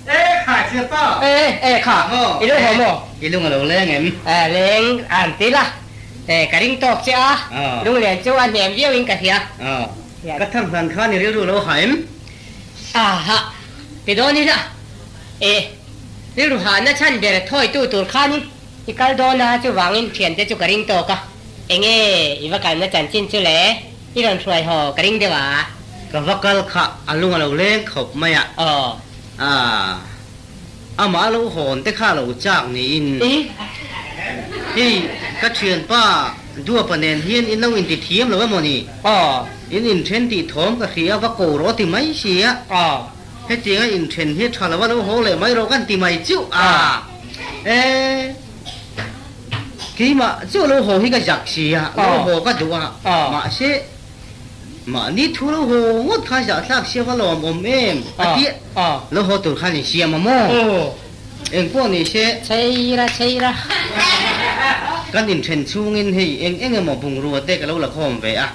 E, kha chhiat pa! E, e, kha, i lo haw maw? I lung a lo leng em? E, leng an ti la. E, ka ring tawk che a, lunglen chu a hnem viau in ka hria. Ka thang hlan khan i rilru lo ha em? Aha, ti dawn ila. E, rilru hahna chhan ber thawitu tur khanin i kal dawn a, chuvangin thiante chu ka ring tawk a. Enge i va kalna chanchin chu le? I rawn hruai haw ka ring deuh a. Ka va kal kha a lung a lo leng khawp mai a. Aw. A, amah lo hawn te kha a lo chak niin. I. Hei, ka thianpa Duapa nen hian in lo inti thiam lo emaw ni? Aw. In inthen tih thawm ka hria va ko rawh ti mai si a. Aw. Hetianga inthen hi tha lo a lo haw leh mai rawh kan ti mai chiuh a. E, keimah chu lo haw hi ka zak si a, lo haw ka duh a, mahse mahni thu lo haw ngawt kha zahthlak sia va lawm awm em a ti a, lo haw tur khan insiam a maw? Engpawh ni se. Cheira cheira. Kan inthen chhungin hei eng eng emaw bungrua te ka lo la khawm ve a.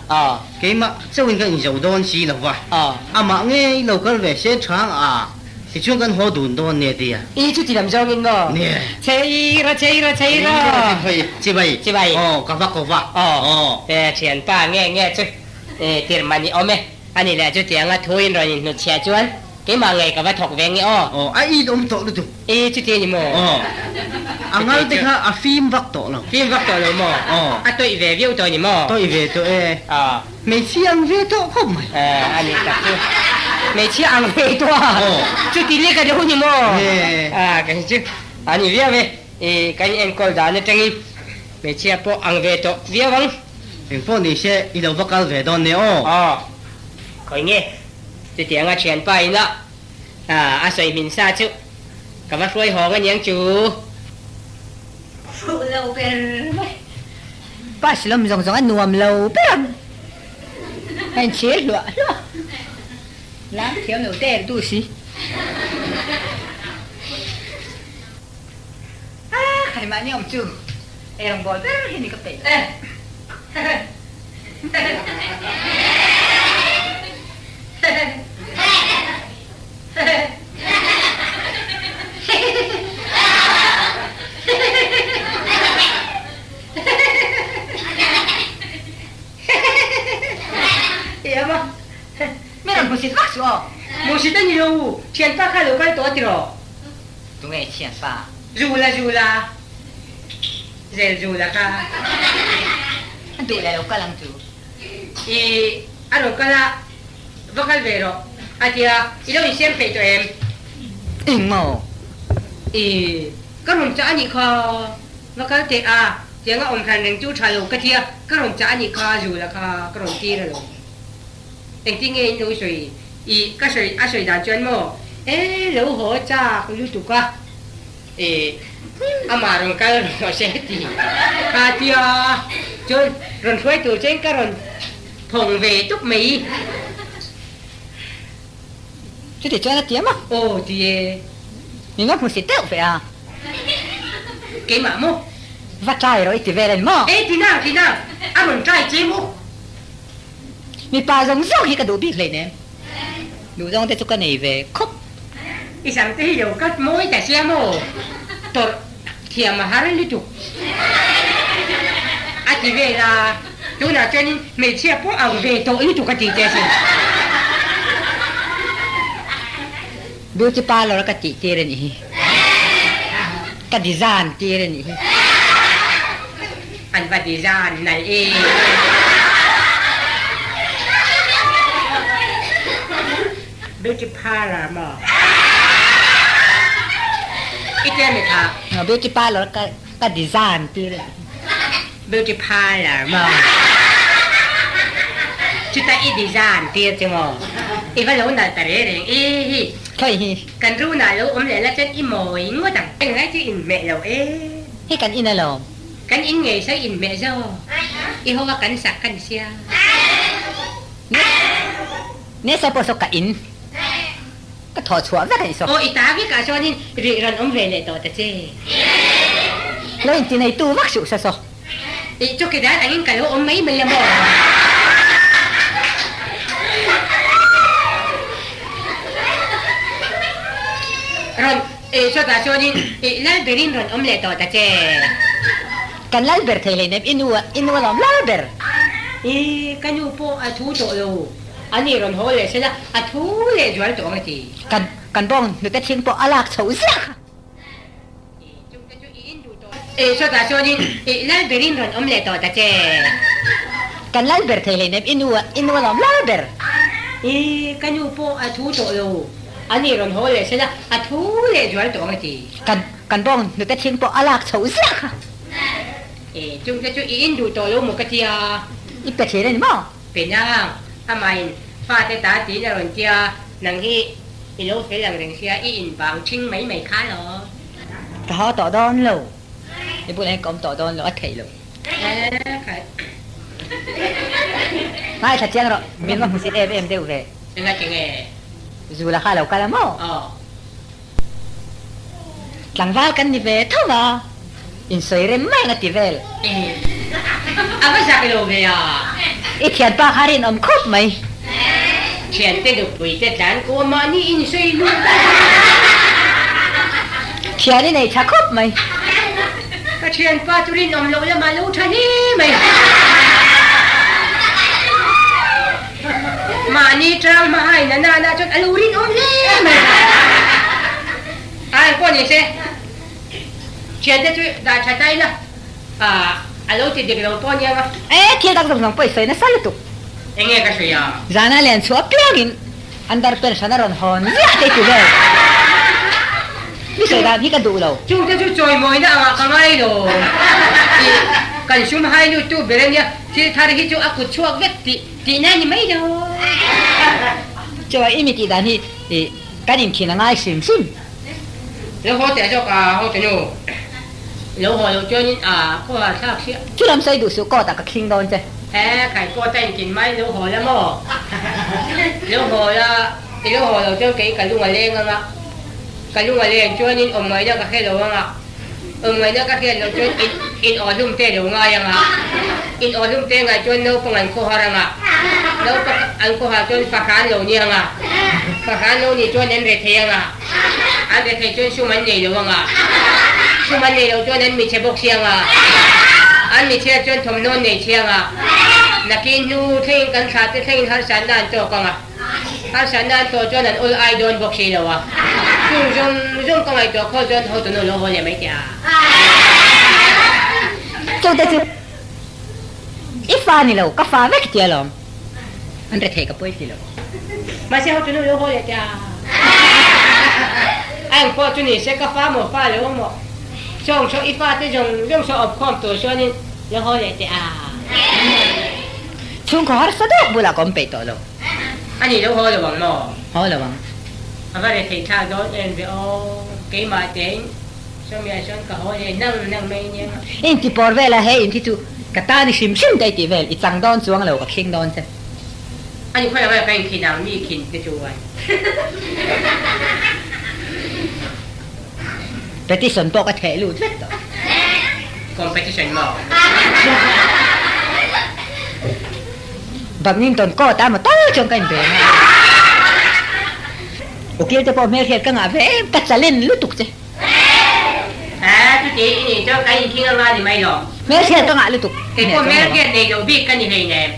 Keimah chauhin ka inzo dawn si lo va. Amah ngei lo kal ve se chhang a, tichuan kan haw dun dawn nia tia. I chuti lam zawngin maw? Nia. Cheira cheira cheira. Chibai. Chibai. Aw ka va ko va. Aw. E thianpa nge nge chu tirh man i awm e. Ani leh chutianga thuin rawn inhnutchhiah chuan Keimah ngei ka va thawk ve nge aw. Aw, a in awm tawh lutuk. E, chuti a ni maw? Aw, a ngal te kha a fim vak tawh lo. Fim vak tawh lo maw? Aw. A tawih ve viau tawh a ni maw? Tawih ve tawh e. Aw. Hmeichhia ang ve tawh khawp mai. E, a nih tak chu. Hmeichhia ang ve tawh a. Aw. Chuti lek a deuh a ni maw? E. A, ka hre chu. A ni viau e. E, kan enkawl dan atangin hmeichhia pawh ang ve tawh viau ang. Engpawh ni se, i lo va kal ve dawn nia aw. Aw. Khawi nge? Chutianga thianpa ina a sawi hmin sa chu ka va hruai hawng aniang chu. Fuh lo ber mai. Bus lawm zawng zawng a nuam lo ber ang. A inchhir hluah hluah. Lam thiam lo der duh si. A khai mahni awm chu ei rawngbawl ber hi ni ka peih. Hmuhsit a ni lo, thianpa kha lo kal tawh a ti rawh. Tunge thianpa? Zula zula. Zel zula kha. A duh leh lo kal ang chu. I a rawn kal a, va kal ve rawh a ti a, i lo insiam peih tawh em? Eng maw? I ka rawn chah a nih kha, va kal teh a, tianga awm hran reng chu tha lo ka ti a, ka rawn chah a nih kha zula kha ka rawn tir alawm. Engtin nge in lo sawi? I ka sawi a sawi dan chuan maw? E lo haw chak lutuk a. E amah rawn kal rawh se ti kha tia chuan rawn hruai tur chuan ka rawn phawng ve tuk mai. Chuti chuan a tiam a. Aw ti e. Mi nga hmu si deuh ve a. Keimah maw? Va try rawh i ti vel a ni maw? E ti nang ti nang, a rawn try che maw? Mipa zawng zawng hi ka duh bik hleinem. Duhzawng te chu ka nei ve khawp. I sam te hi lo cut mawi ta sia maw? Tawrh thiam a har lutuk a ti vel a, tunah chuanin hmeichhia pawh ang ve tawh lutuk a ti che asin. Beauty parlour a ka tih tir a nih hi. Ka design tir a nih hi. An va design nalh e. Beauty parlour maw? I tia mi kha? Beauty parlour ka ka design tir a nih hi. Beauty parlour maw? Chuta i design tir che maw? I va lo nalh ta reng reng e hi. Khawi hi? Kan runah lo awm leh la chuan i mawi ngawt ang. Englai chu inhmeh lo e. Hi kan in alawm. Kan in ngei sawi inhmeh zawk. I ho a kan sak ka ni sia. Ne saw pawh saw ka in. Ka thawh chhuah vek a ni saw. Aw i ta vekah chuanin rih rawn awm ve leh tawh ta che. Lo inti nei tu vak suh sa saw. Ih chu ke dan angin ka lo awm mai mai a maw? Rawn ih chutah chuanin ih lal berin rawn awm leh tawh ta che. Kan lal ber thei hleinem i nu i nu alawm lal ber. Ih ka nu pawh a thu tawh lo. A ni rawn haw leh sela a thu leh zual tawh ang a ti. Kan kan bawng hnute thing pawh a lak chho ziah kha. Chungte chu i in duh tawh. E sawtah chuanin i lal berin rawn awm leh tawh ta che. Kan lal ber thei hleinem i nu i nu alawm lal ber. I ka nu pawh a thu tawh lo. A ni rawn haw leh sela a thu leh zual tawh ang a ti. Kan kan bawng hnute thing pawh a lak chho ziah kha. E chungte chu i in duh tawh lo maw ka tia. I pe thin a ni maw? Penang, amahin fate ta tiin a rawn tia, nang hi i lo fel ang reng sia, i inbang ṭhing mai mai kha lo. Ka haw tawh dawn lo, i bulah hian ka awm tawh dawn lo, a theih lo. Ngaithla chiang rawh, min va hmusit em em deuh ve. Enga ti nge? Zula kha a lo kal a maw? Aw. Tlangval kan ni ve tho va, insawi rem mai ang a ti vel. A va zak lo ve a. I thianpa kha rinawm khawp mai. Thiante nupui te tlan kuah mahni insawi lut. Thian i nei tha khawp mai. Ka thianpa chu rinawm loh lamah lo tha hle mai. Mahni tang hma hain a nana chuan a lo rinawm hle mai. A engpawh ni se, thiante chu dah tha ta ila, a lo ti dik lo pawh aniang a. E, thil dang zawng zawng pawh i sawi nasa lutuk. Enge ka sawi a? Zana lian chhuah apiangin underpants hran a rawn hawn ziah te i ti vel. Mi sawi dan hi ka duh lo. Chungte chu chawimawina angah ka ngai lo. Ih, kan sum hai lut tu ber ania, thil thar hi chu a kut chhuak vek tih tihna a ni mai lo. Chaw i mi tih dan hi ih kan inkhin a ngai hrim hrim. Lo haw teh zawk a, haw teh nu. Lo haw loh chuanin a khaw thlak sia. Chu lam sawi duh suh court ah ka khing dawn che. He khai court a inkin mai lo haw la maw? Lo haw la, i lo haw loh chuan kei ka lung a leng ang a. Ka lung a len chuanin awm ngaihna ka hre lo ang a, awm ngaihna ka hriat loh chuan in in aw hlum te lo ngai ang a, in aw hlum te ngaih chuan naupang an khawhar ang a, naupang an khawhar chuan fahran lo ni ang a, fahran lo nih chuan an rethei ang a, an rethei chuan sum an nei lo ang a, sum an nei loh chuan an michhe bawk si ang a, an michhiat chuan thawmhnaw an nei chhi ang a, nakin hnu thlengin kan thlah te thlengin harsatna an tawk ang a. Harsatna an tawh chuan an awl ai dawn bawk si lo a, chung zawng zawng ka ngaihtuah khaw chuan ho tunu lo haw leh mai teh a. Chute chu i fa ni lo, ka fa vek tia lawm. An rethei ka pawi ti lo. Mahse ho tunu lo haw leh teh a. A engpawh chu ni se ka fa maw fa lo maw sawng saw i fate zawng zawng saw awp khawm tur chuanin lo haw leh teh a. Chhungkaw harsa deuh bulah ka awm peih tawh lo. A ni lo haw lo ang maw? Haw lo ang. A va rethei thlak dawn em ve aw. Keimah tein sawmiah chuan ka haw leh nang nang mai nia. I inti pawr vel a, he in hi chu ka tan i hrim hrim daih tih vel, i chang dawn chuang lo, ka khing dawn che. A ni khawi anga ka inkhin ang mi khin te chuan. Petition pawh ka theh lut vek tawh. Competition maw? Badminton court a maw tal chuan ka inbe ngai. Ukil te pawh hmelhriat ka ngah ve em, ka challenge lutuk che. Aa chuti i nih chuan kan inkhing anga ni mai lo. Hmelhriat ka ngah lutuk. Kei pawh hmelhriat nei loh bik ka ni hleinem.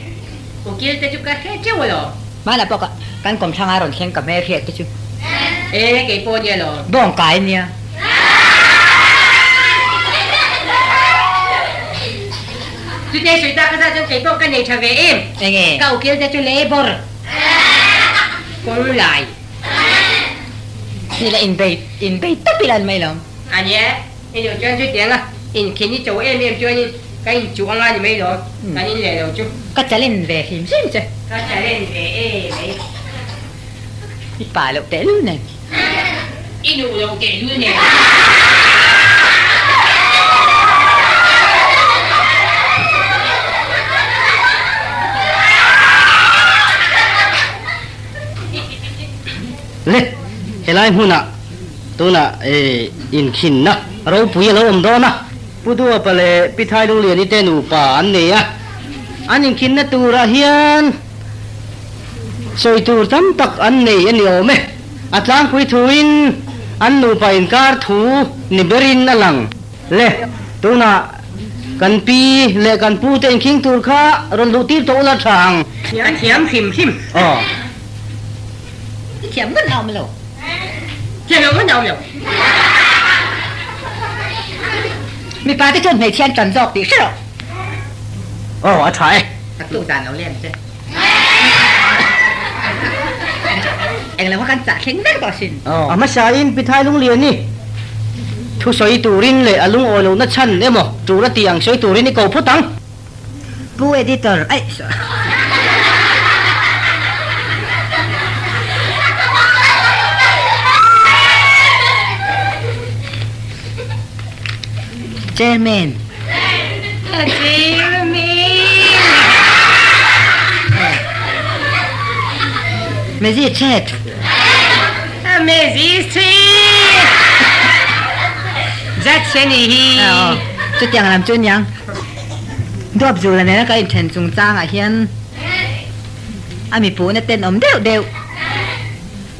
Ukil te chu ka hre teuh alawm. Hmanah pawh ka kan kawmthlang a rawn thleng ka hmelhriat te chu. E kei pawh nia lawm. Bawng kai nia. Chutei sawi tak ka zah chuan kei pawh ka nei tha ve em. Enge? Ka ukil te chu labour kawng lai. Ni la inbei inbei tawp ila an mai lawm. A nia, i duh chuan chutiang a inkhin i cho em em chuanin ka inchuh anga ni mai lawm, kan in leh lo chu. Ka challenge ve hlim hlim che. Ka challenge ve em mai. I pa loh tehlul nen. I duh loh tehlul nen. Le, helai hmunah tunah inkhinna ropui a lo awm dawn a. Pu Duapa leh Pi Thailungliani te nupa an nei a, an inkhinna turah hian sawi tur tam tak an nei a ni awm e. A tlangpui thuin an nupa inkar thu ni berin a lang. Le, tunah kan pi leh kan pu te inkhing tur kha rawn luh tir tawh ula tha ang. Thiam thiam hrim hrim. Aw. I thiam ngawt a awm lo. Thiam lo ngawt a awm lo. Mipa te chuan hmeichhia an tan zawk tih hre rawh. Aw, a tha e. Tak tuk dan lo lem che. Englo kha kan chah thleng vek tawh asin. A hmasain Pi Thai Lungliani thu sawi turin leh a lungawi lohna chhan emaw tul a tih ang sawi turin i ko phawt ang. Pu Editor, aih Chairman. Magistrate. Magistrate. Judge a nih hi. Aw, chutiang lam chu aniang. Duap zula nena ka inthen chungchangah hian a mipuhna tenawm deuh deuh.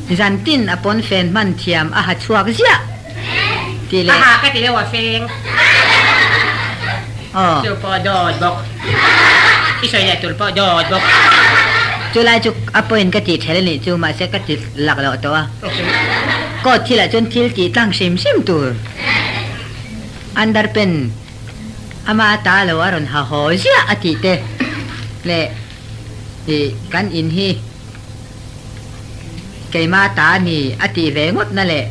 Zantin a pawnfen hman thiam a ha chhuak ziah. Tih leh. A ha ka ti deuh a feng. Aw. Chu pawh dawt bawk. I sawi leh tur pawh dawt bawk. Chu lai chu a point ka tih ṭhel a nih chu mahse ka ti lak loh tawh a. Court thilah chuan thil tih tlang hrim hrim tur. Underpen ama ta lo a rawn ha haw ziah a tih te leh ih kan in hi keima ta a ni a tih ve ngawt na leh.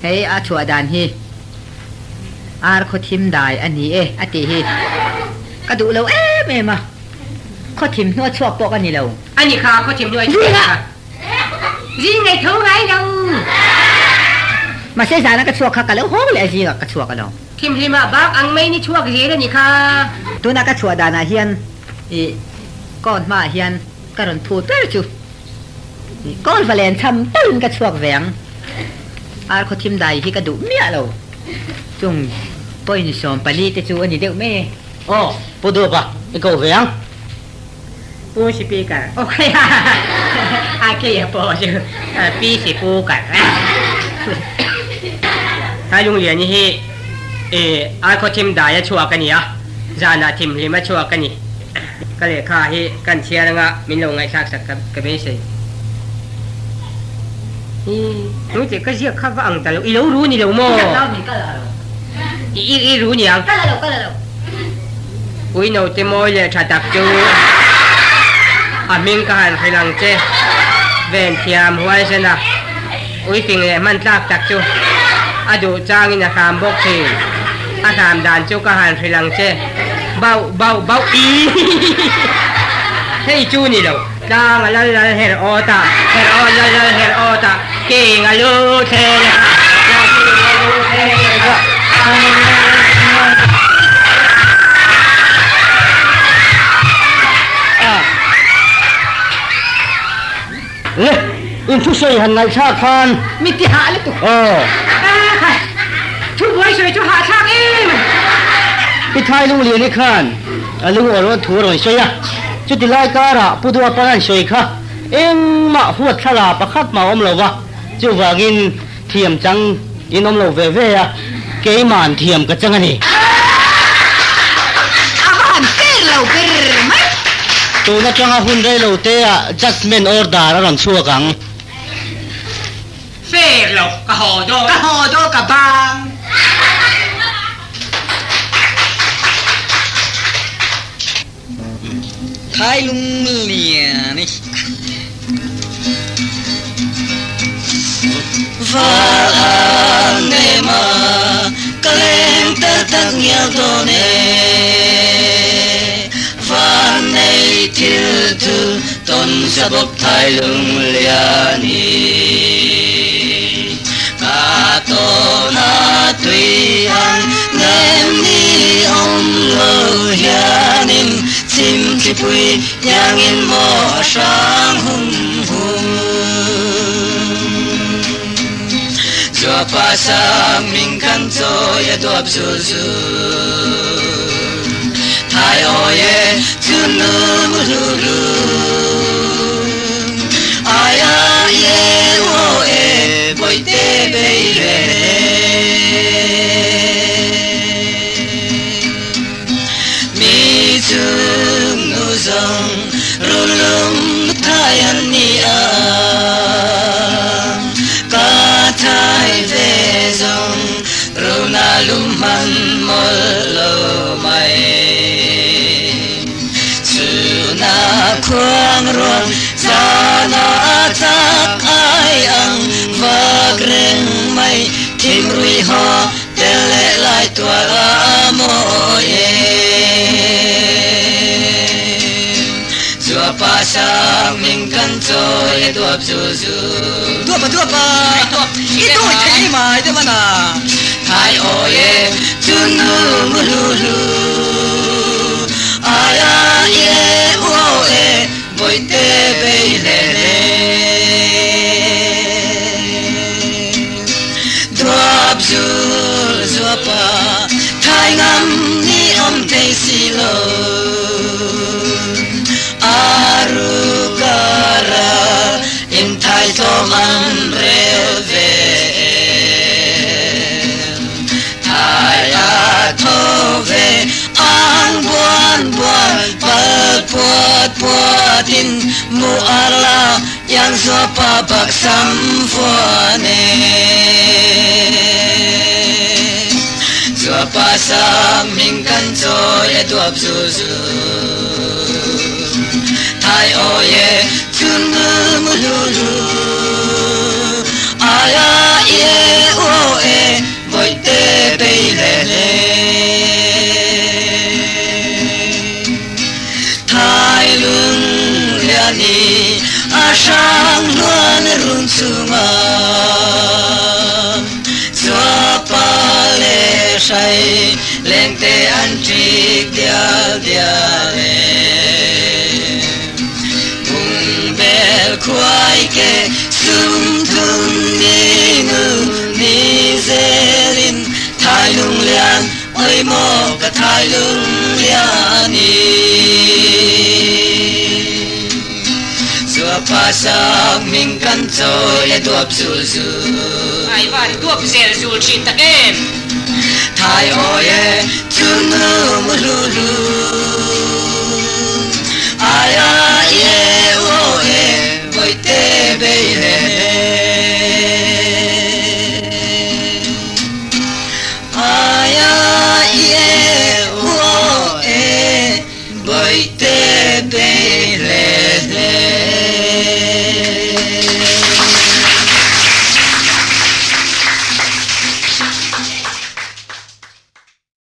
Hei a chhuah dan hi ar khaw thim dai a ni e a tih hi ka duh lo em em a, khaw thim hnuai chhuak pawh ka ni lo. A ni kha, khaw thim hnuai chhuak kha. Zing ngei tho ngai lo. Mahse zana ka chhuak kha ka lo hawng leh a zingah ka chhuak alawm. Thimhlimah bak ang mai ni chhuak zel a ni kha. Tuna ka chhuah danah hian i kawn hmaah hian ka rawn phut ber chu. Kawl va len cham talin ka chhuak ve ang. Ar khaw thim dai hi ka duh miah lo. Chung point 14 te chu a ni deuh mai e. Aw, Pu Dupa, i ko ve ang. Pu Speaker, Aw kei a, a kei a pawh chu Pi Sipukar. Thai Lungliani hi ar khaw thim dai a chhuak a ni a, zanah thimhlim a chhuak a ni. Ka lehkha hi kan chhiar anga min lo ngaihthlak sak ka beisei. Hi, nui teh ka ziak kha va ang ta lo, i lo ru ni lo maw? I i ru ni ang. Ui naute mawi leh tha tak chu a hming ka han hrilh ang che, ven thiam huai sen a, ui fing leh hman tlak tak chu a duh changin a hram bawk thin. A hram dan chu ka han hrilh ang che. Bauh bauh bauh ii Hei chu ni lo. Tlang a lal lal her awt a, her awt lal lal her awt a, king a lu thleng a, king a lu thleng a. Le, in thusawi han ngaihthlak khan. Mi ti hah lutuk. Aw. Thu buai sawi chu hahthlak em. Pi Thai Lungliani khan a lungaw rawn thu a rawn sawi a, chuti lai karah Pu Duapa an sawi kha Engmah huat thla pakhat mah a awm lo va, chuvangin thiam chang in awm lo ve ve a, keima'n thiam ka chang a ni. A va han fair lo ber mai. Tun atanga hun rei lo te ah judgement order a rawn chhuak ang. Fair lo, ka haw dawn. Ka haw dawn ka bang. Thai lung lian i. Val ang nem a, ka leng tel tak ngial dawn e. Van nei thil thu tawn sa bawk thai lung lian i. Ka tawn a tui ang nem ni awm lo hianin chim thlipui iangin maw a hrang hum hum. Zuapa sang ming kan chawi a duap zul zul. Thai awi e chun nu mu hlu hlu. Ai a ye o e bawihte bei ve le. Mi chung nu zawng run lum thai an ni a, ka thai ve zawng run a lum hman mawlh lo mai. Chhuna khuang ruang zana chak ai ang vak reng mai, thim rui haw tel leh lai tual a mawi e. Zuapa sang ming kan chawi a duap zul zul. Duapa duapa i dawi thei mai te mana. Thai awi e chun nu mu hlu hlu. Ai a ye u o e bawihte bei hle hle. Duap zul zuapa thai ngam ni awm thei si lo. A ru ka ral in thai tlawm an rel ve em. Thai a tho ve ang buan buan pal puat puat in mu ar la yang zuapa bak sam fuan e. Zuapa sang ming kan chawi a duap zul zul. Thai awi e chun nu mu hlu hlu. Ai a ye u o e bawihte bei hle hle. Thai lung lian i a hrang hluan run chunga zuapa le hrai leng te an ṭik dial dial e. Bung bel khuai ke sum thum ni nu ni zelin thai lung lian oi maw ka thai lung lian i. Zuapa sang ming kan chawi a duap zul zul. Ai van duap zel zul thin tak em. Thai awi e chun nu mu hlu hlu. Ai a ye